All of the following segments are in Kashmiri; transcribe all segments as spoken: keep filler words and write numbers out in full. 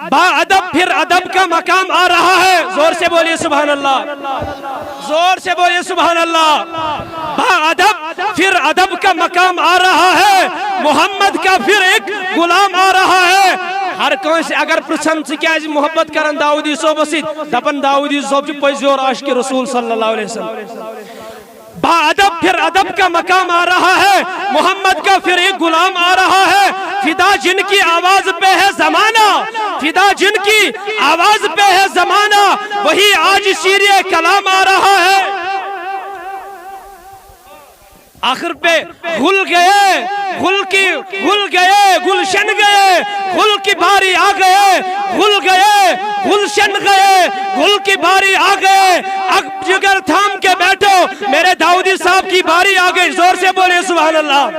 با ادب پھر ادب کا مقام آ رہا ہے۔ زور سے بولیے سبحان اللہ، زور سے بولیے سبحان اللہ۔ با ادب پھر ادب کا مقام آ رہا ہے، محمد کا پھر ایک غلام آ رہا ہے۔ ہر کٲنٛسہِ اگر پرٛژھن، "ژٕ کیٛازِ محبت کران داؤدی صٲبس سۭتۍ؟" دپان، "داؤدی صٲب چھُ پٔزۍ یور عاشق رسول صلی اللہ علیہ وسلم۔" با ادب پھر ادب کا مقام آ رہا ہے، محمد کا پھر ایک غلام آ رہا ہے۔ فدا جن کی آواز پہ ہے زمانہ، فدا جن کی آواز پہ ہے زمانہ، وہی آج شیر کلام آ رہا ہے۔ آخر پہ گل گئے، گل کی، گل گئے، گلشن گئے، گل کی باری آ گئے، گل گئے، گلشن گئے، گل کی باری آ گئے۔ اب جگر تھام کے بیٹھو، میرے داؤدی صاحب کی باری آ گئی۔ زور سے بولے سبحان اللہ۔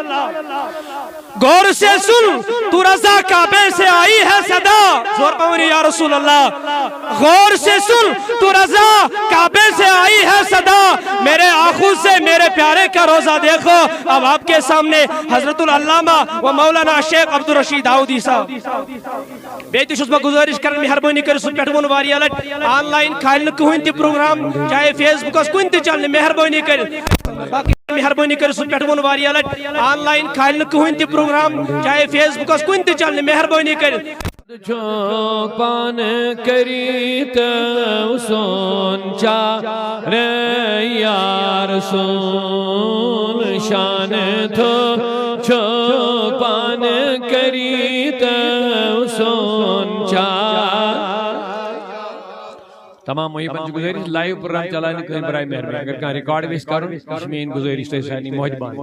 غور سے سن، تو رضا کعبے سے آئی ہے صدا۔ زور پاؤں یا رسول اللہ۔ غور سے سن، تو رضا کعبے سے آئی ہے صدا۔ میرے آخو سے میرے پیارے کا روزہ دیکھو۔ اب آپ کے سامنے حضرت العلامہ و مولانا شیخ عبدالرشید داؤدی صاحب۔ بیٚیہِ تہِ چھُس بہٕ گُزٲرِش کران، مہربٲنی کٔرِو، سُہ پٮ۪ٹھ ووٚن واریاہ لٹہِ، آن لاین کھالہِ نہٕ کٕہٕنۍ تہِ پروگرام، چاہے فیس بُکس کُنہِ تہِ چلنہِ، مہربٲنی کٔرِتھ۔ باقٕے مہربٲنی کٔرِتھ، سُہ پٮ۪ٹھ ووٚن واریاہ لٹہِ، آن لاین کھالہِ نہٕ کٕہٕنۍ تہِ پروگرام، چاہے فیس بُکس کُنہِ تہِ چلنہِ، مہربٲنی کٔرِتھ۔ چھُکھ پانہٕ کٔرِتھ سون چارٕ یا رسول، شان تھوٚد چھُکھ پانہٕ کٔرِتھ سون چار۔ تمام محبن چھُ گُزٲرِش لائیو پروگرام چلاونہٕ خٲطرٕ برائے مہربٲنی۔ اگر کانٛہہ ریکارڈ ویسہِ کرُن، یہِ چھِ میٲنۍ گُزٲرِش تۄہہِ سارنٕے محبان۔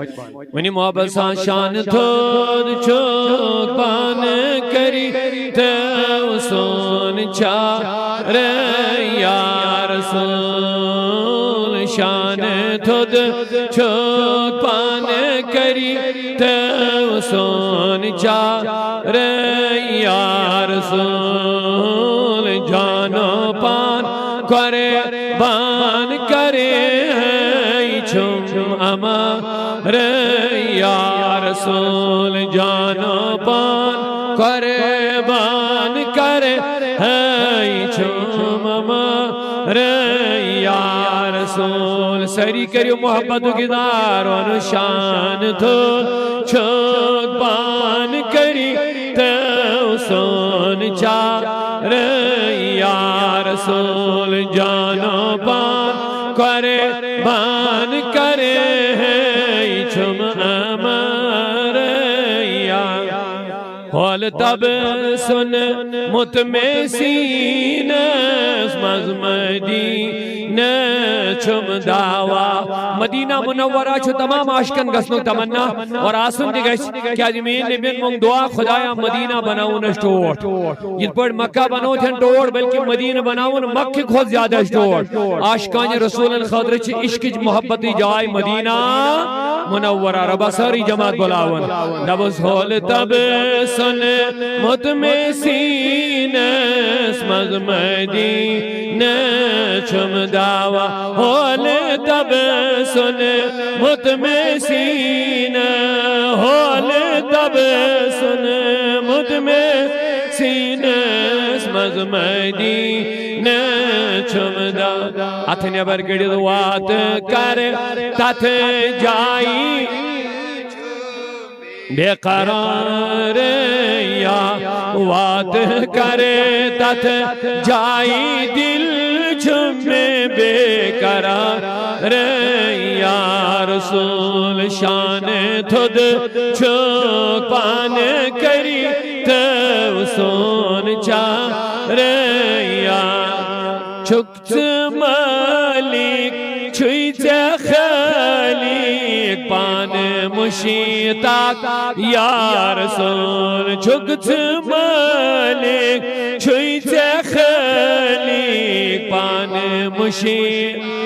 ؤنِو محبت سان، شان تھوٚد چھُکھ پانہٕ کٔرِتھ سون چارٕ یا رسول۔ شان تھوٚد چھُکھ پانہٕ کٔرِتھ سون چارٕ یا رسول۔ جانو پان قربان کرے ہے چھُم امر یا رسول۔ جانو پان قربان کرے ہے چھُم امر یا رسول۔ سٲری کٔرِو محبتُک اظہار، وَنُن شان تھوٚد چھُکھ پانہٕ کٔرِتھ سون چارٕ یا رسول۔ جانو پان قربان کرے ہے چھُم امر یا۔ حول تب سن مطمئن سینس منٛز مدینہ چھُم دعویٰ۔ مدینہ منورہ چھُ تمام عاشقن گژھنُک تمنا اور آسُن تہِ گژھِ، کیازِ میٲنۍ نبین مۄنگ دعا، خدایا مدینہ بناوُن اَسہِ ٹوٹھ۔ یِتھ پٲٹھۍ مکہ بنوتھن ٹوٹھ، بلکہ مدینہ بناوُن مکہ کھۄتہٕ زیادٕ اَسہِ ٹوٹھ۔ عاشقانِ رسولن خٲطرٕ چھِ عشقٕچ محبتٕچ جاے مدینہ منورہ۔ رۄبا سٲرٕے جماعت بُلاوان۔ دَپُس حول تب سن مطمئن سینس منٛز مدینہ چھُم دعویٰ۔ حول تب سن مطمئن سینہ، حول تب سن مطمئن سینس منٛز مدینہ چھُم دعویٰ۔ اتھٕ نٮ۪بر کٔڑِتھ وات کر تتھ جایہِ بے قرار یا وات کر تتھ جایہِ، دل چھُم بے قرار یا رسول۔ شان تھوٚد چھُکھ پانہٕ کٔرِتھ سون چارٕ یا۔ چھُکھ ژٕ مٲلِک، چھُے ژےٚ خٲلِق پانہٕ مُشتاق یا رسول۔ چھُکھ ژٕ مٲلِک، چھُے ژےٚ خٲلِق پانہٕ مُشتاق۔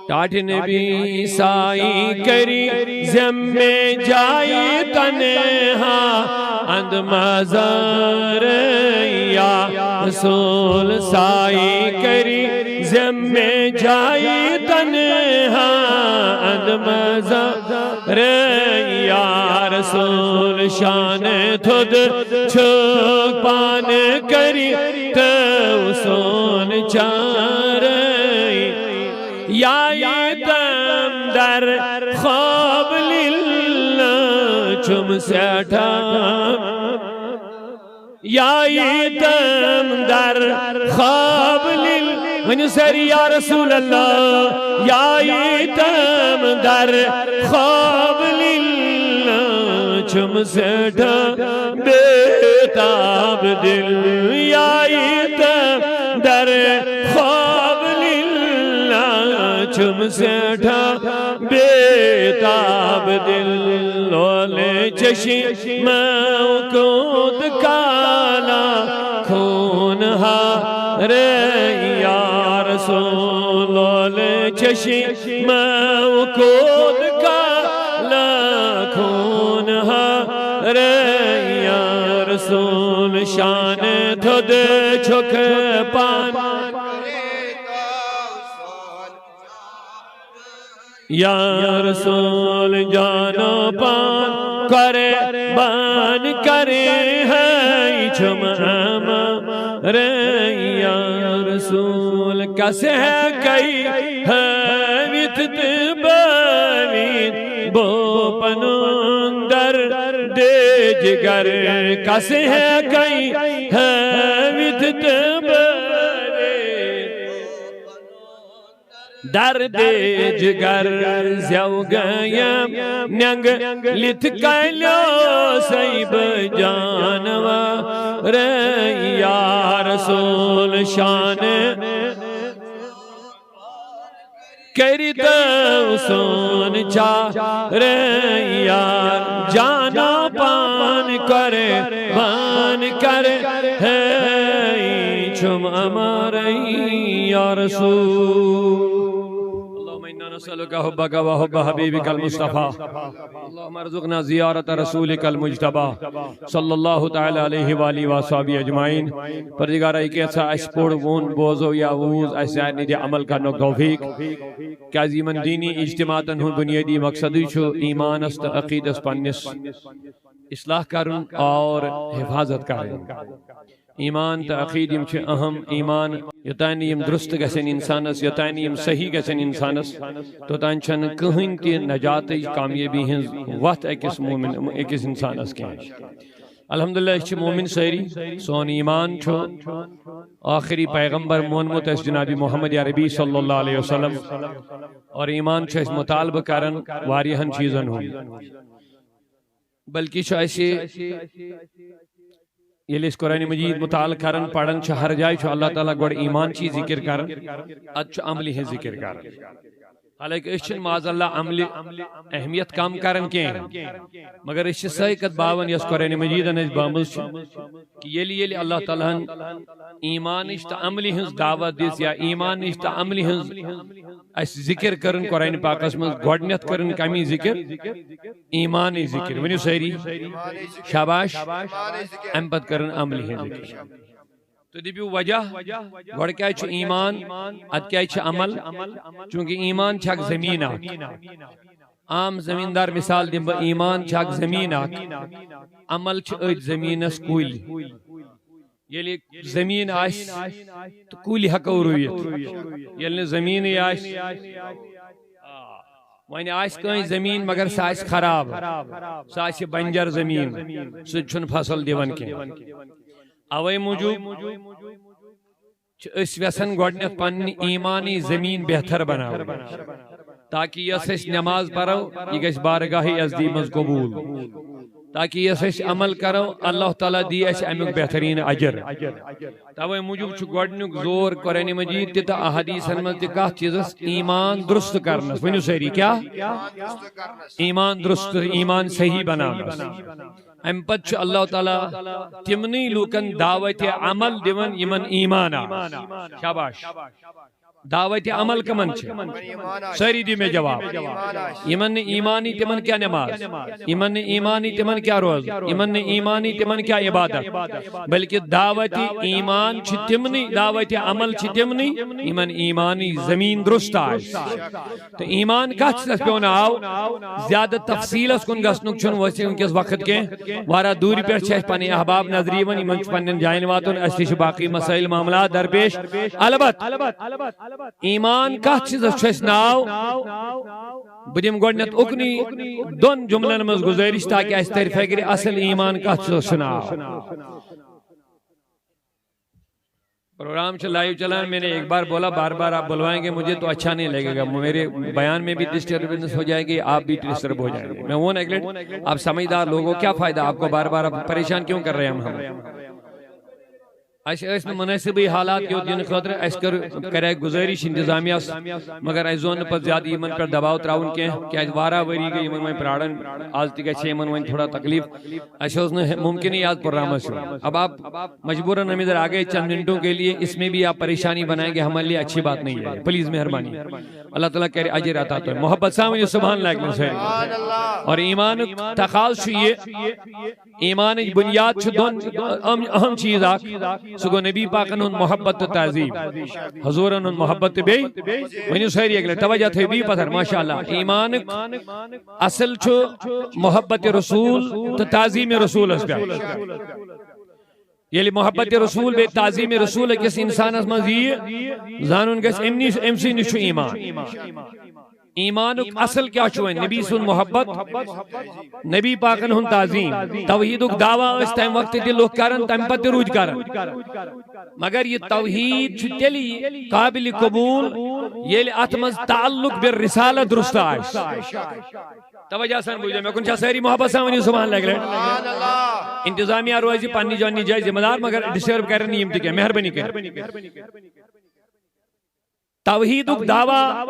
ٹاٹھۍ نبی سائی کری ذمہ جائی تنہا اند مزار یا رسول۔ سائی کری ذمہ جائی تنہا اند مزار، یا رسول شان تھود چھوک پان کری تو سون چار۔ یا یتم در خواب لیل چھم سیٹھا، یا یتم در خواب لیل، ونیو ساری یا رسول اللہ، یا یتم در خواب لیل چھم سیٹھا بیتاب دل، یا یتم در خواب لیل چھم سیٹھا بیتاب دل۔ لول چشمو کود کالا خون ہا رے، یا رسول۔ لول چشمو کود کالا خون ہا رے، یا رسول شان تھود چھوک پان، یا رسول جانو پان کرے بان کرے ہے چھم اما رے، یا رسول۔ کس ہے کئی ہاویت تہ باویت بو پنون در دے جگر، کس ہے کئی ہاویت تہ باویت درد جگر۔ زیو گیم نینگ لتھ کلیو سیب جانور، یا رسول شان کری تو سون چار، یا جانا پان کرے بان کرے ہے چھم اما رے، یا رسول۔ اللهم إنا نسألك حبك وحب حبيبك المصطفى. اللهم ارزقنا زيارة رسولك المجتبى صلى الله تعالى عليه وآله وصحبه أجمعين. پروردگارا، یہ کینٛژھا اسہِ پوٚر، ووٚن، بوزو یا ووٗز، اسہِ سارنٕے دِ عمل کرنُک توفیق۔ کیازِ یِمن دینی اجتماعاتن ہُنٛد بنیٲدی مقصدٕے چھُ ایمانس تہٕ عقیدس پننِس اصلاح کرُن اور حفاظت کرٕنۍ۔ ایمان تہٕ عقیدٕ یِم چھِ اہم۔ ایمان یوٚتانۍ نہٕ یِم درست گژھن انسانس، یوٚتانۍ نہٕ یِم صحیح گژھن انسانس، توٚتانۍ چھنہٕ کٕہٕنۍ تہِ نجاتٕچ، کامیٲبی ہٕنٛز وتھ أکِس مومن، أکِس انسانس کینٛہہ۔ الحمدللہ، أسۍ چھِ مومن سٲری۔ سون ایمان چھُ آخری پیغمبر مونمُت اَسہِ جناب محمد عربی صلی اللہ علیہ وسلم۔ اور ایمان چھُ اَسہِ مطالبہٕ کران واریاہن چیٖزن ہُنٛد۔ بلکہ چھُ اَسہِ، ییٚلہِ أسۍ قرآن مجید مطالعہٕ کران، پران چھِ، ہر جایہِ چھُ اللہ تعالیٰ گۄڈٕ ایمان چی ذکر کران، اَدٕ چھُ عملہِ ہٕنٛز ذکر کران۔ حالانکہ أسۍ چھِنہٕ معاذ اللہ عملہِ اہمیت کم کران کینٛہہ، مگر أسۍ چھِ سۄے کتھ باوان یۄس قرآن مجیدن اَسہِ بٲومٕژ چھِ، کہ ییٚلہِ ییٚلہِ اللہ تعالیٰ ہن ایمانٕچ تہٕ عملہِ ہٕنٛز دعوت دِژ یا ایمانٕچ تہٕ عملہِ ہٕنٛز اَسہِ ذکر کٔرٕن قرآن پاکس منٛز، گۄڈٕنیتھ کٔرٕن کمی ذکر؟ ایمانٕچ ذکر۔ ؤنِو سٲری، شاباش۔ اَمہِ پتہٕ کٔرٕن عملہِ ہٕنٛز ذکر۔ تُہۍ دٔپِو وجہ، گۄڈٕ کیٛازِ چھُ ایمان، اَدٕ کیٛازِ چھُ عمل؟ چوٗنٛکہِ ایمان چھِ اکھ زٔمیٖن اکھ۔ عام زٔمیٖندار مثال دِمہٕ بہٕ، ایمان چھِ اکھ زٔمیٖن اکھ، عمل چھِ أتھۍ زٔمیٖنس کُلۍ۔ ییٚلہِ زٔمیٖن آسہِ تہٕ کُلۍ ہٮ۪کو رُوِتھ، ییٚلہِ نہٕ زٔمیٖنٕے آسہِ، آ، وۄنۍ آسہِ کٲنٛسہِ زٔمیٖن مگر سۄ آسہِ خراب، سۄ آسہِ بنجر زٔمیٖن، سُہ تہِ چھُنہٕ فصل دِوان کینٛہہ۔ اوے موٗجوٗب چھِ أسۍ یژھان گۄڈٕنٮ۪تھ پننہِ ایمانی زٔمیٖن بہتر بناوٕنۍ، تاکہِ یۄس أسۍ نماز پرو، یہِ گژھِ بارگاہ یزدی منٛز قبوٗل، تاکہِ یۄس أسۍ عمل کرو، اللہ تعالیٰ دی اَسہِ اَمیُک بہتریٖن اجر۔ توے موٗجوٗب چھُ گۄڈٕنیُک زور قرآن مجید تہِ تہٕ احادیثن منٛز تہِ کتھ چیٖزس؟ ایمان درست کرنس۔ ؤنِو سٲری، کیٛاہ؟ ایمان درست، ایمان صحیح بناونس۔ امہِ پتہٕ چھُ اللہ تعالیٰ تِمنٕے لوٗکن دعوت عمل دِوان یِمن ایمان آو۔ شاباش۔ دعوت عمل کمن چھِ؟ سٲری دِیِو مےٚ جواب۔ یِمن نہٕ ایمانی، تِمن کیٛاہ نماز؟ یِمن نہٕ ایمانی، تِمن کیٛاہ روزٕ؟ یِمن نہٕ ایمانی، تِمن کیٛاہ عبادت؟ بلکہ دعوت ایمان چھِ تِمنٕے، دعوت عمل چھِ تِمنٕے، یِمن ایمانی زمین درست آسہِ۔ تہٕ ایمان کتھ چھِ، تتھ پیوٚو ناو۔ زیادٕ تفصیلس کُن گژھنُک چھُنہٕ وٲنٛسہِ وٕنکیٚس وقت کینٛہہ۔ واریاہ دوٗرِ پٮ۪ٹھ چھِ اَسہِ پنٕنۍ احباب نظرِ یِوان، یِمن چھُ پننٮ۪ن جاین واتُن، اَسہِ تہِ چھِ باقٕے مسائل معاملات درپیش۔ البتہ ایمان کتھ چیٖزس چھُ اَسہِ ناو؟ بہٕ دِمہٕ گۄڈٕنٮ۪تھ اُکنُے دۄن جملن منٛز گُزٲرِش، تاکہِ اَسہِ ترِ فکرِ اصل ایمان کتھ چیٖزس چھُ ناو۔ پروگرام چھُ لائیو چلان، میں نے ایک بار بولا، بار بار آپ بلوائیں گے مجھے تو اچھا نہیں لگے گا، میرے بیان میں بھی ڈسٹربنس ہو جائے گی، آپ بھی ڈسٹرب ہو جائیں گے۔ میں وہ اگلے، آپ سمجھدار لوگوں، کیا فائدہ آپ کو بار بار، آپ پریشان کیوں کر رہے ہیں ہم ہم؟ اَسہِ ٲسۍ نہٕ مُنٲسِبٕے حالات یوٚت دِنہٕ خٲطرٕ۔ اَسہِ کٔر، کَرے گُزٲرِش انتظامیہس، مگر اَسہِ زون نہٕ پَتہٕ زیادٕ یِمن پٮ۪ٹھ دباو ترٛاوُن کینٛہہ، کیٛازِ واریاہ ؤری گٔے یِمن وۄنۍ پرٛاران۔ آز تہِ گژھِ ہے یِمن وۄنۍ تھوڑا تکلیف۔ اَسہِ اوس نہٕ مُمکِنٕے آز پروگرامس یُن۔ اب آپ مجبوراً ہم ادھر آ گئے چند منٹوں کے لیے، اس میں بھی آپ پریشانی بنائیں گے ہمارے لیے، اچھی بات نہیں ہے۔ پلیز، مہربانی۔ اللہ تعالیٰ کرِ اجر عطا تۄہہِ۔ محبت سان ؤنِو سبحان اللہ اکبر سٲری۔ اور ایمان تقاض چھُ یہِ، ایمانٕچ بُنیاد چھِ دۄن اہم، اہم چیٖز اکھ، سُہ گوٚو نبی پاکن ہُنٛد محبت تہٕ تعظیم، حضوٗرن ہُنٛد محبت تہٕ بیٚیہِ ؤنِو سٲری اَکہِ لَٹہِ، توجہ تھٲیِو بیٚیہِ پتھر، ماشاء اللہ۔ ایمانُک اصل چھُ محبت رسول تہٕ تعظیم رسولس پٮ۪ٹھ۔ ییٚلہِ محبت رسول بیٚیہِ تعظیم رسول أکِس انسانس منٛز ییہِ، زانُن گژھِ، أمۍ نِش، أمۍ سٕے نِش چھُ ایمان۔ ایمانُک اصل کیا چھُ وۄنۍ؟ نبی سُنٛد محبت، نبی پاکن ہُنٛد تعظیم، توحیدُک دعویٰ ٲسۍ تمہِ وقتہٕ تہِ لُکھ کران، تمہِ پتہٕ تہِ روٗدۍ کران۔ مگر یہِ توحید چھُ تیٚلہِ قابل قبول، ییٚلہِ اتھ منٛز تعلق بالرسالہ درست آسہِ۔ توجہ سان بوٗزِو، مےٚ کُن چھا سٲری محبت سان ؤنِو سبحان اللہ اَکہِ لَٹہِ؟ انتظامیہ روزِ پننہِ جننہِ جایہِ ذمہ دار، مگر ڈسٹرب کرن نہٕ یِم تہِ کینٛہہ، مہربٲنی کٔرِتھ۔ توحیدُک دعویٰ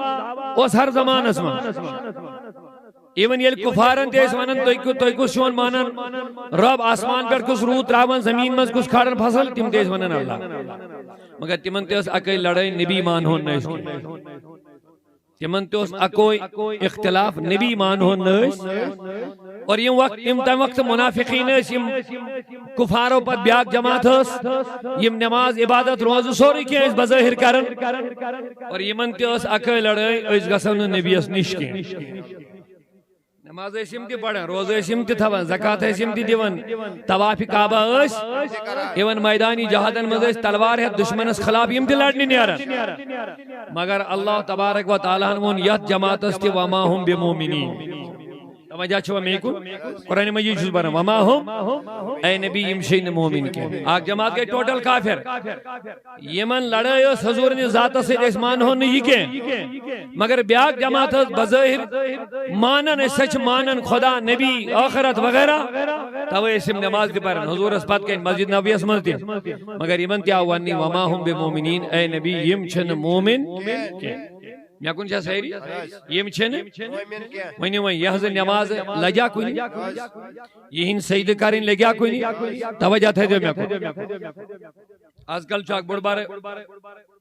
اوس ہر زمانس منٛز۔ ایون ییٚلہِ کفارن تہِ ٲسۍ ونان، "تُہۍ کُ-، تُہۍ کُس چھِون مانان؟ رب آسمان پٮ۪ٹھ کُس روٗد تراوان، زمین منٛز کُس کھالان فصل؟" تِم تہِ ٲسۍ ونان، "اللہ۔" مگر تِمن تہِ ٲس اکٲے لڑٲے، نبی مانہون نہٕ أسۍ کینٛہہ۔ تِمن تہِ اوس اکوے اختلاف، نبی مانہون نہٕ أسۍ۔ اور یِم وقت، یِم تمہِ وقتہٕ منافقین ٲسۍ، یِم کفارو پتہٕ بیاکھ جماعت ٲس، یِم نماز، عبادت، روزٕ، سورُے کینٛہہ ٲسۍ بظٲہر کران۔ اور یِمن تہِ ٲس اکٲے لڑٲے، أسۍ گژھو نہٕ نبیَس نِش کینٛہہ۔ نماز ٲسۍ یِم تہِ پران، روزٕ ٲسۍ یِم تہِ تھاوان، زکوٰۃ ٲسۍ یِم تہِ دِوان، طواف کعبہ ٲسۍ، ایون میدانی جہادن منٛز ٲسۍ تلوار ہٮ۪تھ دشمنس خلاف یِم تہِ لڑنہِ نیران۔ مگر اللہ تبارک و تعالیٰ ہن ووٚن یتھ جماعتس تہِ، "وما ہم بمومنین۔" توجہ چھوا مے کُن؟ قرآن مجید چھُس پران، "وما ہم"، اے نبی، یِم چھِی نہٕ مومن کینٛہہ۔ اکھ جماعت گٔے ٹوٹل کافر۔ یِمن لڑٲے ٲس حضوٗرنہِ ذاتس سۭتۍ، أسۍ مانہون نہٕ یہِ کینٛہہ۔ مگر بیاکھ جماعت ٲس بظٲہر مانان، أسۍ سا چھِ مانان خدا، نبی، ٲخرت وغیرہ۔ توے ٲسۍ یِم نماز تہِ پران حضوٗرس پتہٕ کنہِ مسجد نبویس منٛز تہِ۔ مگر یِمن تہِ آو وننہٕ، "وما ہم بمومنین"، اے نبی، یِم چھِنہٕ مومن کینٛہہ۔ مےٚ کُن چھا سٲری؟ یِم چھِنہٕ۔ ؤنِو وۄنۍ، یِہٕنٛز نماز لگیا کُنہِ؟ یِہِنٛدۍ سجدٕ کرٕنۍ لگیا کُنہِ؟ توجہ تھٲیزیو مےٚ کُن۔ آز کل چھُ اکھ بوٚڑ بارٕ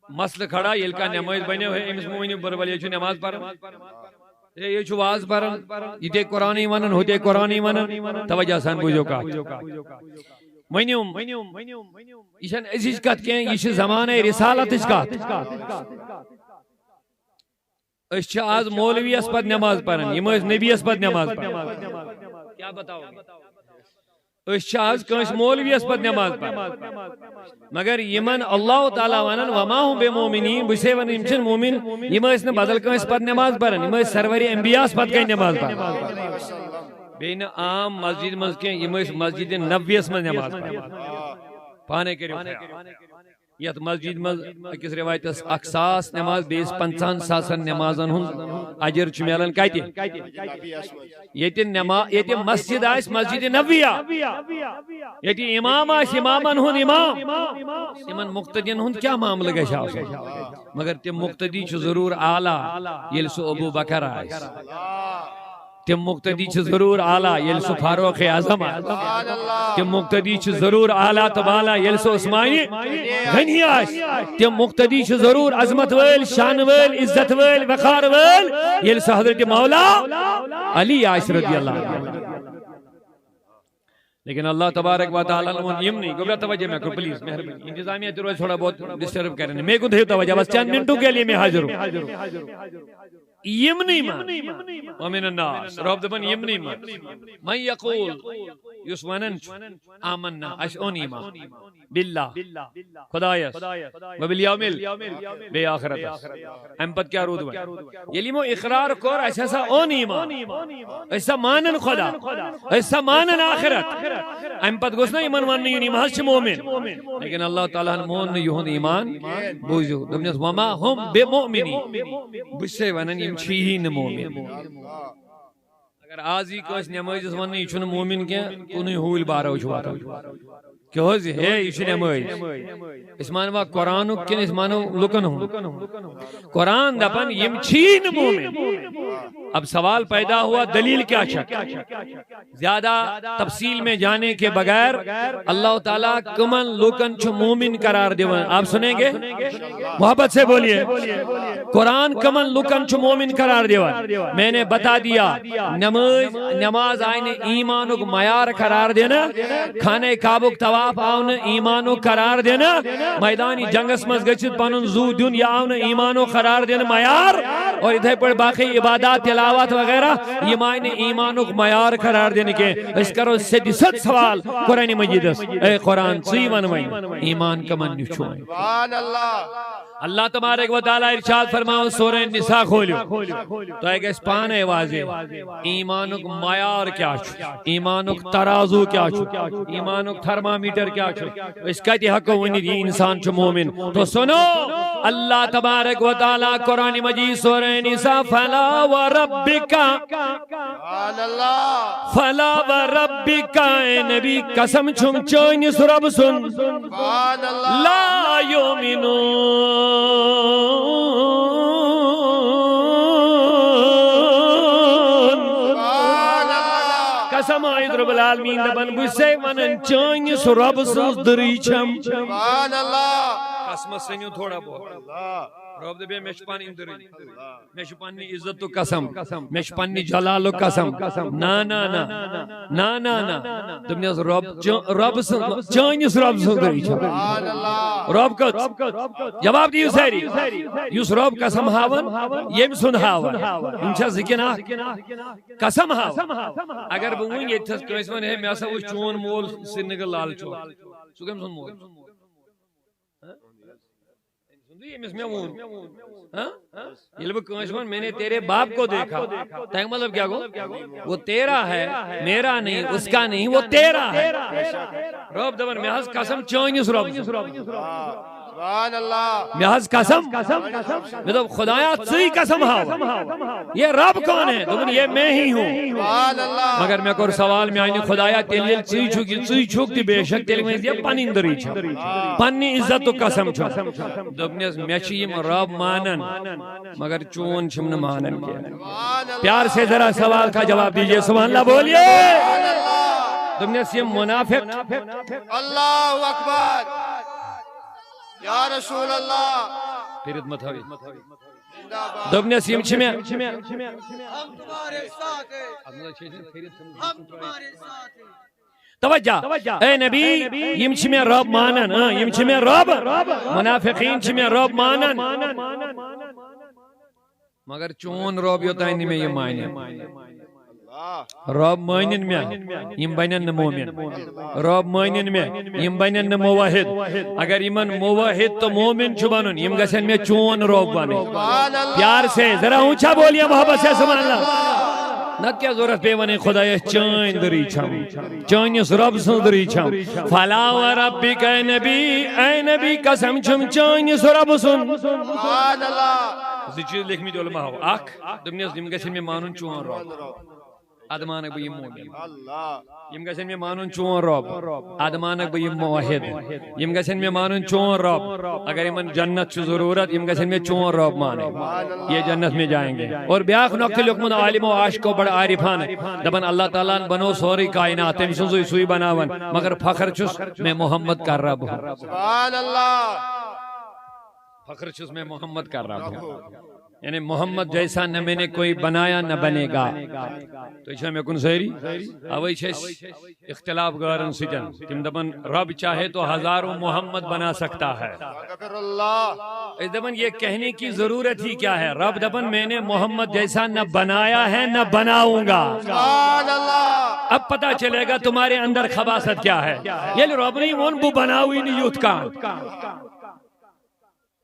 مسلہٕ کھڑا، ییٚلہِ کانٛہہ نمٲزۍ بنیو، ہے، أمِس مہٕ ؤنِو بُرٕ بل، یہِ چھُ نماز پران، ہے، یہِ چھُ واز پران، یہِ تے قرآنٕے ونان، ہُہ تے قرآنٕے ونان۔ توجہ سان بوٗزِو کتھ۔ ؤنِو، یہِ چھَنہٕ أزِچ کتھ کینٛہہ، یہِ چھِ زمانَے رسالتٕچ کتھ۔ أسۍ چھِ آز مولویس پتہٕ نماز پران، یِم ٲسۍ نبیَس پتہٕ نماز پران۔ کیا بتاؤ؟ أسۍ چھِ آز کٲنٛسہِ مولویس پتہٕ نماز پران۔ مگر یِمن اللہ تعالیٰ ونان، "وما ہم بمومنین"، بہٕ چھسے ونان، یِم چھِنہٕ مومن، یِم ٲسۍ نہٕ بدل کٲنٛسہِ پتہٕ نماز پران، یِم ٲسۍ سرورِ انبیاہس پتہٕ کنہِ نماز پران۔ بیٚیہِ نہٕ عام مسجد منٛز کینٛہہ، یِم ٲسۍ مسجد نبویس منٛز نماز پران۔ پانے کٔرِو خیال۔ یتھ مسجد منٛز أکِس روایتس اکھ ساس نماز، بیٚیِس پنٛژاہن ساسن نمازن ہُنٛد اجر چھُ میلان کتہِ؟ ییٚتہِ نما-، ییٚتہِ مسجد آسہِ مسجد نبویہ، ییٚتہِ امام آسہِ امامن ہُنٛد امام، تِمن مقتدین ہُنٛد کیٛاہ معاملہٕ گژھِ آسُن؟ مگر تِم مقتدی چھِ ضروٗر اعلیٰ، ییٚلہِ سُہ ابو بکر آسہِ۔ تِم مقتدی چھِ ضروٗر اعلیٰ ییٚلہِ سُہ فاروق اعظم آسہِ۔ تِم مقتدی چھِ ضروٗر اعلیٰ تہٕ بالا ییٚلہِ سُہ عثمانِ غنی آسہِ۔ تِم مقتدی چھِ ضروٗر عظمت وٲلۍ، شان وٲلۍ، عزت وٲلۍ، وقار وٲلۍ ییٚلہِ سُہ حضرت مولا علی آسہِ رضی اللہ عنہ۔ لیکن اللہ تبارک و تعالیٰ ہن ووٚن یِمنٕے، گوٚبرا توجہ مےٚ کُن پلیز، مہربٲنی، انتظامیہ تہِ روزِ تھوڑا بہت ڈسٹرب کرن، مےٚ کُن تھٲیِو توجہ، بس چند منٹوں کے لیے میں حاضر ہوں۔ یِمنٕے ما؟ ومن الناس، رب دپان یِمنٕے ما؟ من یقول، یُس ونان چھُ، آمنا، اسہِ اوٚن ایمان، باللہ، خدایس، وبالیوم ال، بیٚیہِ آخرتس۔ امہِ پتہٕ کیٛاہ روٗد وۄنۍ؟ ییٚلہِ یِمو اقرار کوٚر، اسہِ ہسا اوٚن ایمان، أسۍ ہسا مانن خدا، أسۍ ہسا مانن آخرت، امہِ پتہٕ گوٚژھ نا یِمن وننہٕ یُن، یِم حظ چھِ مومن۔ لیکن اللہ تعالیٰ ہن مون نہٕ یِہُنٛد ایمان۔ بوٗزِو، دوٚپنس، وما ہم بمؤمنین، بہٕ چھسے ونان، یِم چھِی نہٕ مومن۔ اگر آز یی کٲنٛسہِ نمٲزِس وننہٕ، یہِ چھُنہٕ مومن کینٛہہ، کُنُے ہوٗلۍ بارو چھُ واتان۔ کیٛاہ حظ، ہے، یہِ چھُ نمٲزۍ۔ أسۍ مانوا قرآنُک کِنہٕ أسۍ مانو لُکن ہُنٛد؟ قرآن دپان، یِم چھی نہٕ مومن۔ اب سوال پیدا ہوا، دلیل کیٛاہ چھےٚ؟ زیادہ تفصیل میں جانے کے بغیر اللہ تعالیٰ کمن لوکن چھُ مومن قرار دِوان؟ آپ سنیں گے؟ محبت سے بولیے۔ قرآن کمن لوکن چھُ مومن قرار دِوان؟ میں نے بتا دیا، نماز، نماز آئے نہٕ ایمانُک معیار قرار دِنہٕ، خانہ کعبُک طواف آو نہٕ ایمانُک قرار دِنہٕ، میدان جنگس منٛز گٔژھِتھ پنُن زُو دیُن، یہِ آو نہٕ ایمانُک قرار دِنہٕ معیار۔ اور یِتھے پٲٹھۍ باقی عبادات، تلاوت وغیرہ، یِم آیہِ نہٕ ایمانُک معیار قرار دِنہٕ کینٛہہ۔ أسۍ کرو سیٚدِ سیوٚد سوال قرآن مجیدس، اے قرآن، ژٕے وَن وۄنۍ، ایمان کمن نِش چھُ وۄنۍ؟ سبحان اللہ۔ اللہ تبارک و تعالیٰ ارشاد فرماوان، سورہ نساء کھوٗلِو، تۄہہِ گژھِ پانے واضح ایمانُک معیار کیٛاہ چھُ، ایمانُک ترازو کیٛاہ چھُ، ایمانُک تھرمامیٹر کیٛاہ چھُ۔ أسۍ کتہِ ہٮ۪کو ؤنِتھ، یہِ انسان چھُ مومن؟ تو سنو، اللہ تبارک و تعالیٰ قرآن مجید سورہ نساء، فلا و ربک، سبحان اللہ۔ فلا و ربک، اے نبی، قسم چھُم چٲنِس رب سُنٛد۔ سبحان اللہ۔ لا یؤمنون۔ سبحان اللہ۔ قسم آیت رب العالمین دپان، بہٕ چھسے ونان، چٲنِس رۄب سٕنٛز دٕرٕے چھم۔ سبحان اللہ۔ قسمس سٔنِو تھوڑا بہت۔ اللہ۔ رۄب دپے، مےٚ چھِ پنٕنۍ دٕرٕے۔ مےٚ چھِ پننہِ عزتُک قسم، مےٚ چھِ پننہِ جلالُک قسم۔ نہ، نہ، نہ، نہ، نہ، نہ۔ دوٚپنس، رۄب، چٲ-، رۄب سٕنٛز، چٲنِس رۄب سٕنٛز دٕرٕے چھم۔ سبحان اللہ۔ رۄب کٔژ؟ جواب دِیِو سٲری۔ یُس رۄب قسم ہاوان، ییٚمۍ سُنٛد ہاوان۔ یِم چھا زٕ کِنہٕ اکھ؟ قسم ہاوان۔ اگر بہٕ وۄنۍ ییٚتہِ تھَس کٲنٛسہِ وَنہٕ، ہے، مےٚ ہسا وٕچھ چون مول سرینگر لال چوک، سُہ کٔمۍ سُنٛد مول؟ ہہ؟ أمۍ سُنٛدٕے، ییٚمِس مےٚ ووٚن۔ ہہ؟ ییٚلہِ بہٕ کٲنٛسہِ وَنہٕ، میں نے تیرے باپ کو دیکھا، تَمیُک مطلب کیٛاہ گوٚو؟ وہ تیرا ہے، میرا نہیں، اس کا نہیں، وہ تیرا ہے۔ رۄب دَپان، مےٚ حظ قسم چٲنِس رۄب سٕنٛز۔ سبحان اللہ۔ مےٚ حظ قسم۔ مےٚ دوٚپ، خدایا، ژٕے قسم ہاو۔ یہ رب کون ہے؟ دوٚپُن، یہ میں ہی ہوں۔ سبحان اللہ۔ مگر مےٚ کوٚر سوال، میانہِ خدایا، تیٚلہِ ییٚلہِ ژٕے چھُکھ، یہِ ژٕے چھُکھ تہِ بے شک، تیٚلہِ ؤنۍ زِ پنٕنۍ دٔرٕے چھم۔ پننہِ عزتُک قسم چھم۔ دوٚپنس، مےٚ چھِ یِم رب مانان، مگر چون چھِم نہٕ مانان کینٛہہ۔ پیار سے ذرا سوال کا جواب دیجیے، سبحان اللہ بولیے۔ دوٚپنس، یِم منافق۔ اللہ اکبر۔ یا رسول اللہ۔ پھرِتھ مہ تھٲوِو۔ زندہ باد۔ دوٚپنس، یِم چھِ مےٚ۔ ہم تمہارے ساتھ ہیں۔ ہم تمہارے ساتھ ہیں۔ توجہ۔ اے نبی، یِم چھِ مےٚ رب مانان، اۭں، یِم چھِ مےٚ رب۔ منافقین چھِ مےٚ رب مانان۔ مگر چون رب یوٚتانۍ نہٕ مےٚ یہِ مانہِ۔ رب مٲنِن مےٚ، یِم بنن نہٕ مومن۔ رب مٲنِن مےٚ، یِم بنن نہٕ موحد۔ اگر یِمن موحد تہٕ مومن چھُ بنُن، یِم گژھن مےٚ چون رب بنٕنۍ۔ پیار سے ذرا اونچا بولیے، محبت سے سبحان اللہ۔ نتہٕ کیٛاہ ضروٗرت پیٚیہِ وَنٕنۍ، خدایس چٲنۍ دٔرٕے چھم، چٲنِس رب سٕنٛز دٔرٕے چھم۔ فلا و ربک، اے نبی، اے نبی، قسم چھُم چٲنِس رب سُنٛد۔ سبحان اللہ۔ زٕ چیٖز لیکھمٕتۍ علماہو۔ اکھ، دوٚپنس، یِم گژھن مےٚ مانُن چون رب۔ ادٕ مانکھ بہٕ یِم مومن۔ اللہ۔ یِم گژھن مےٚ مانُن چون رۄب۔ ادٕ مانکھ بہٕ یِم موحد۔ یِم گژھن مےٚ مانُن چون رۄب۔ اگر یِمن جنت چھُ ضروٗرت، یِم گژھن مےٚ چون رۄب مانٕنۍ۔ یہ جنت میں جائیں گے۔ اور بیاکھ نۄقطہٕ لیوٚکھمُت عالمو عاشقو بڑٕ عارفانہٕ۔ دپان اللہ تعالیٰ ہن بنوو سورُے کائنات، تٔمۍ سُنٛدُے سُے بناوان، مگر فخر چھُس میں محمد کا رب ہوں۔ سبحان اللہ۔ فخر چھُس میں محمد کا رب ہوں۔ یعنی محمد جیسا نہ میں نے کوئی بنایا نہ بنے گا۔ تُہۍ چھِوا مےٚ کُن سٲری؟ اوے چھِ أسۍ اختلاف گارن سۭتۍ۔ تِم دپان رب چاہے تو ہزاروں محمد بنا سکتا ہے۔ استغفر اللہ۔ أسۍ دپان یہ کہنے کی ضرورت ہی کیا ہے؟ رب دپان میں نے محمد جیسا نہ بنایا ہے نہ بناؤں گا۔ سبحان اللہ۔ اب پتہ چلے گا تمہارے اندر خباثت کیا ہے۔ ییٚلہِ رۄبنٕے ووٚن بہٕ بناوٕے نہٕ یُتھ کانٛہہ۔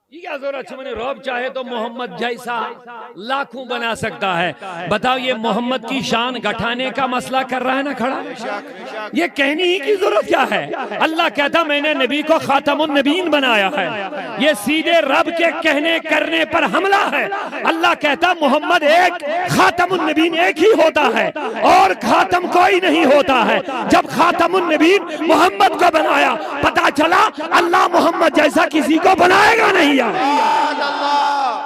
یہ کیا ضرورت ہے؟ رب چاہے تو محمد جیسا لاکھوں بنا سکتا ہے۔ بتاؤ، یہ محمد کی شان گھٹانے کا مسئلہ کر رہا ہے نا کھڑا؟ یہ کہنے ہی کی ضرورت کیا ہے؟ اللہ کہتا، میں نے نبی کو خاتم النبیین بنایا ہے۔ یہ سیدھے رب کے کہنے کرنے پر حملہ ہے۔ اللہ کہتا، محمد ایک، خاتم النبیین ایک ہی ہوتا ہے اور خاتم کوئی نہیں ہوتا ہے۔ جب خاتم النبیین محمد کو بنایا، پتا چلا اللہ محمد جیسا کسی کو بنائے گا نہیں یار۔ سبحان اللہ۔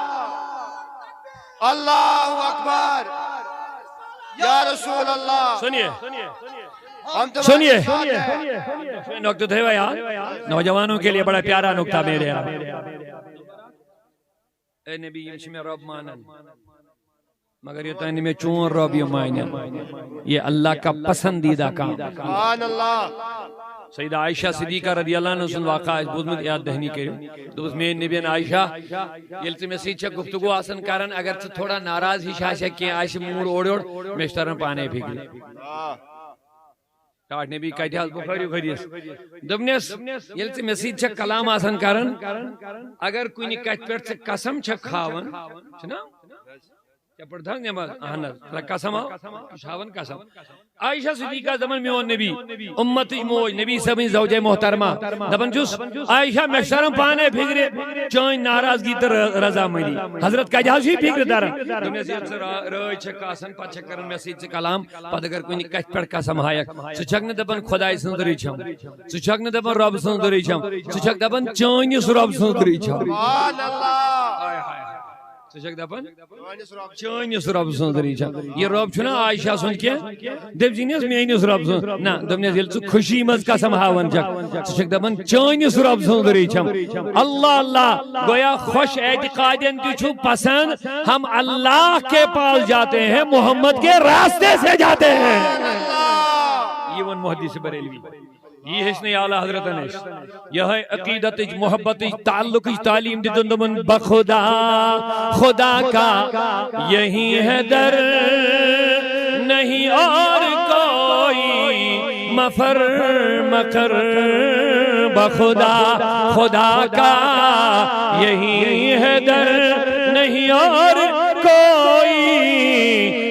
اللہ اکبر۔ یا رسول اللہ۔ سنیے۔ ہم تمہارے سنیے۔ ساتھ ہیں۔ نقطہ تھے یار، نوجوانوں کے لیے بڑا پیارا نقطہ میرے یار۔ اے نبی، یِم چھِ مےٚ رۄب مانان، مگر یوٚتام نہٕ مےٚ چون رۄب یہِ مانہِ، یہِ اللہ کا پسندیدہ کام۔ سبحان اللہ۔ سیدہ عائشہ صدیقہ رضی اللہ عنہ سُنٛد واقعہ آسہِ بوٗزمُت، یاد دہنی کٔرِو۔ دوٚپُس، میٲنۍ نبی ہن عائشہ، ییٚلہِ ژٕ مےٚ سۭتۍ چھَکھ گفتگو آسان کران، اگر ژٕ تھوڑا ناراض ہِش آسٮ۪کھ، کینٛہہ آسہِ موٗڈ اورٕ یورٕ، مےٚ چھُ تران پانے فِکرِ۔ ٹاٹھ نبی کتہِ حظ؟ بخاری حدیث۔ دوٚپنس، ییٚلہِ ژٕ مےٚ سۭتۍ چھکھ کلام آسان کران، اگر کُنہِ کتھِ پٮ۪ٹھ ژٕ قسم چھکھ کھاوان، چھُنا؟ ژےٚ پٔرتھ حظ نماز؟ اہن حظ۔ ترٛےٚ قسم آو، یہِ چھُ ہاوان قسم۔ عائشہ صدیقہ دپان، میون نبی، امتٕچ موج، نبی صٲبٕنۍ زوجہ محترمہ، دپان چھُس، عائشہ، مےٚ چھُ تران پانے فِکرِ چٲنۍ ناراضگی تہٕ ر-، رضامندی۔ حضرت کتہِ حظ چھُ یہِ فِکرِ تران؟ دوٚپنس، ییٚلہِ ژٕ را-، رٲژ چھکھ آسان، پتہٕ چھکھ کران مےٚ سۭتۍ ژٕ کلام، پتہٕ اگر کُنہِ کتھِ پٮ۪ٹھ قسم ہایکھ، ژٕ چھکھ نہٕ دپان خدایہِ سٕنٛز رٔچھم، ژٕ چھکھ نہٕ دپان رۄب سٕنٛز رٔچھم، ژٕ چھکھ دپان چٲنِس رۄب سٕنٛز رٔچھم۔ سبحان اللہ۔ ہاے ہاے۔ ژٕ چھکھ دپان چٲنِس رۄب سٕنٛز رٔچھم۔ یہِ رۄب چھُنہ عائشہ سُنٛد کینٛہہ، دٔپۍ زِنس میٲنِس رۄب سٕنٛز۔ نہ، دوٚپنس، ییٚلہِ ژٕ خوشی منٛز قسم ہاوان چھکھ، ژٕ چھکھ دپان چٲنِس رۄب سٕنٛز رٔچھم۔ اللہ اللہ، گویا خوش اعتقادین تہِ چھُ پسند، ہم اللہ کے پاس جاتے ہیں، محمد کے راستے سے جاتے ہیں۔ یہ ون محدث بریلوی۔ یہ ہیچ نہیں اعلیٰ حضرت نے۔ یہ ہے عقیدت اچ، محبت اچ، تعلق اچ تعلیم دی دندمن بخدا، خدا کا یہی ہے در، نہیں اور کوئی مفر مقر۔ بخدا، خدا کا یہی ہے در، نہیں اور کوئی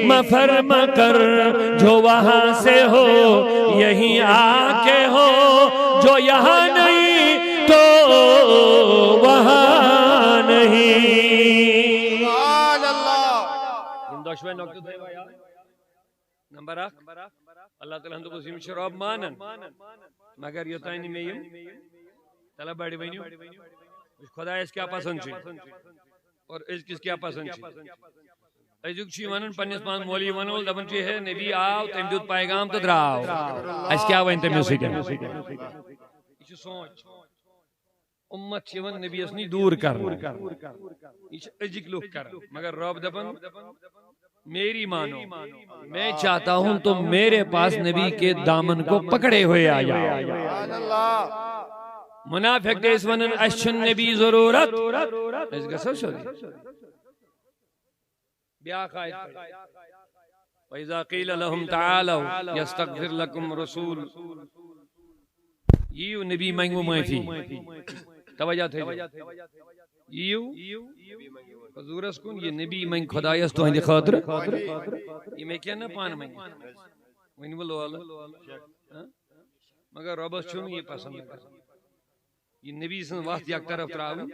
مفر مقر۔ جو وہاں سے ہو، یہیں آ کے ہو، جو یہاں نہیں تو وہاں نہیں۔ سبحان اللہ۔ یِم دۄشوے نۄقطہٕ تھٲیِو یاد۔ نمبر اکھ، اللہ تعالیٰ ہن دوٚپُس، یِم چھِ رۄب مانان، مگر یوٚتام نہٕ مےٚ یِم، تَلہ بڑِ ؤنِو، خۄدایَس کیٛاہ پسنٛد چھُ اور أزکِس کیٛاہ پسنٛد چھُ۔ أزیُک چھُ یہِ وَنان پنٛنِس پانَس مولوی وَنَن وول، دَپان چھُ، ہے نبی آو، تٔمۍ دیُت پیغام تہٕ درٛاو، اَسہِ کیٛاہ وَنہِ تٔمِس سۭتۍ؟ یہِ چھُ سونٛچ۔ اُمت چھِ یِوان نبیَس نِش دوٗر کرنہٕ۔ یہِ چھِ أزِکۍ لُکھ کران۔ مگر رۄب دَپان، میری مانو، میں چاہتا ہوں تم میرے پاس نبی کے دامن کو پکڑے ہوئے آ جاؤ۔ سبحان اللہ۔ منافق تہِ ٲسۍ وَنان، اَسہِ چھُنہٕ نبی ضروٗرت۔ أسۍ گژھو سیوٚدُے۔ بیاکھ آیت پٔرِو۔ وَإِذَا قِيلَ لَهُمْ تَعَالَوْا يَسْتَغْفِرْ لَكُمْ رَسُولُ۔ یِیِو نبی منٛگِو معٲفی۔ توجہ تھٲیِو۔ یِیِو۔ حضوٗرس کُن، یہِ نبی منٛگہِ خۄدایس تُہنٛدِ خٲطرٕ۔ یہِ مےٚ کینٛہہ نہ پانہٕ منٛگہِ۔ وۄنۍ بہٕ لولہٕ۔ ہاں؟ مگر رۄبس چھُنہٕ یہِ پسنٛد کران۔ یہ نبی سٕنٛز وتھ یک طرف ترٛاوٕنۍ،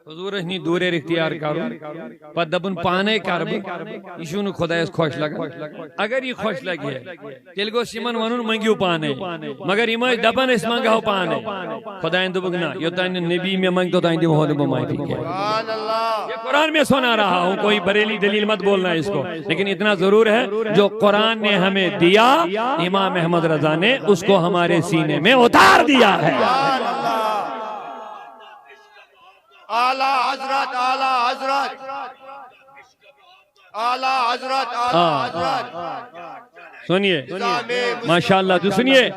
حضورس نِش دوٗریر اختیار کرُن، پتہٕ دپُن پانے کرٕ بہٕ، یہِ چھُنہٕ خۄدایس خۄش لگان۔ اگر یہِ خۄش لگہِ ہے، تیٚلہِ گوٚژھ یِمن ونُن، "منٛگِو پانے"، مگر یِم ٲسۍ دپان، "أسۍ منٛگہو پانے"۔ خۄدایَن دوٚپُکھ، "نہ، یوٚتام نہٕ نبی مےٚ منٛگہِ، توٚتام دِمہو نہٕ بہٕ معٲفی کینٛہہ۔" یہ قرآن میں سنا رہا ہوں، کوئی بریلی دلیل مت بولنا اس کو، لیکن اتنا ضرور ہے، جو قرآن نے ہمیں دیا، امام احمد رضا نے اس کو ہمارے سینے میں اتار دیا ہے۔ اعلیٰ حضرت، اعلیٰ حضرت، اعلیٰ حضرت، اعلیٰ ہاں۔ حضرت۔ سنیے، ماشاءاللہ، تو سنیے،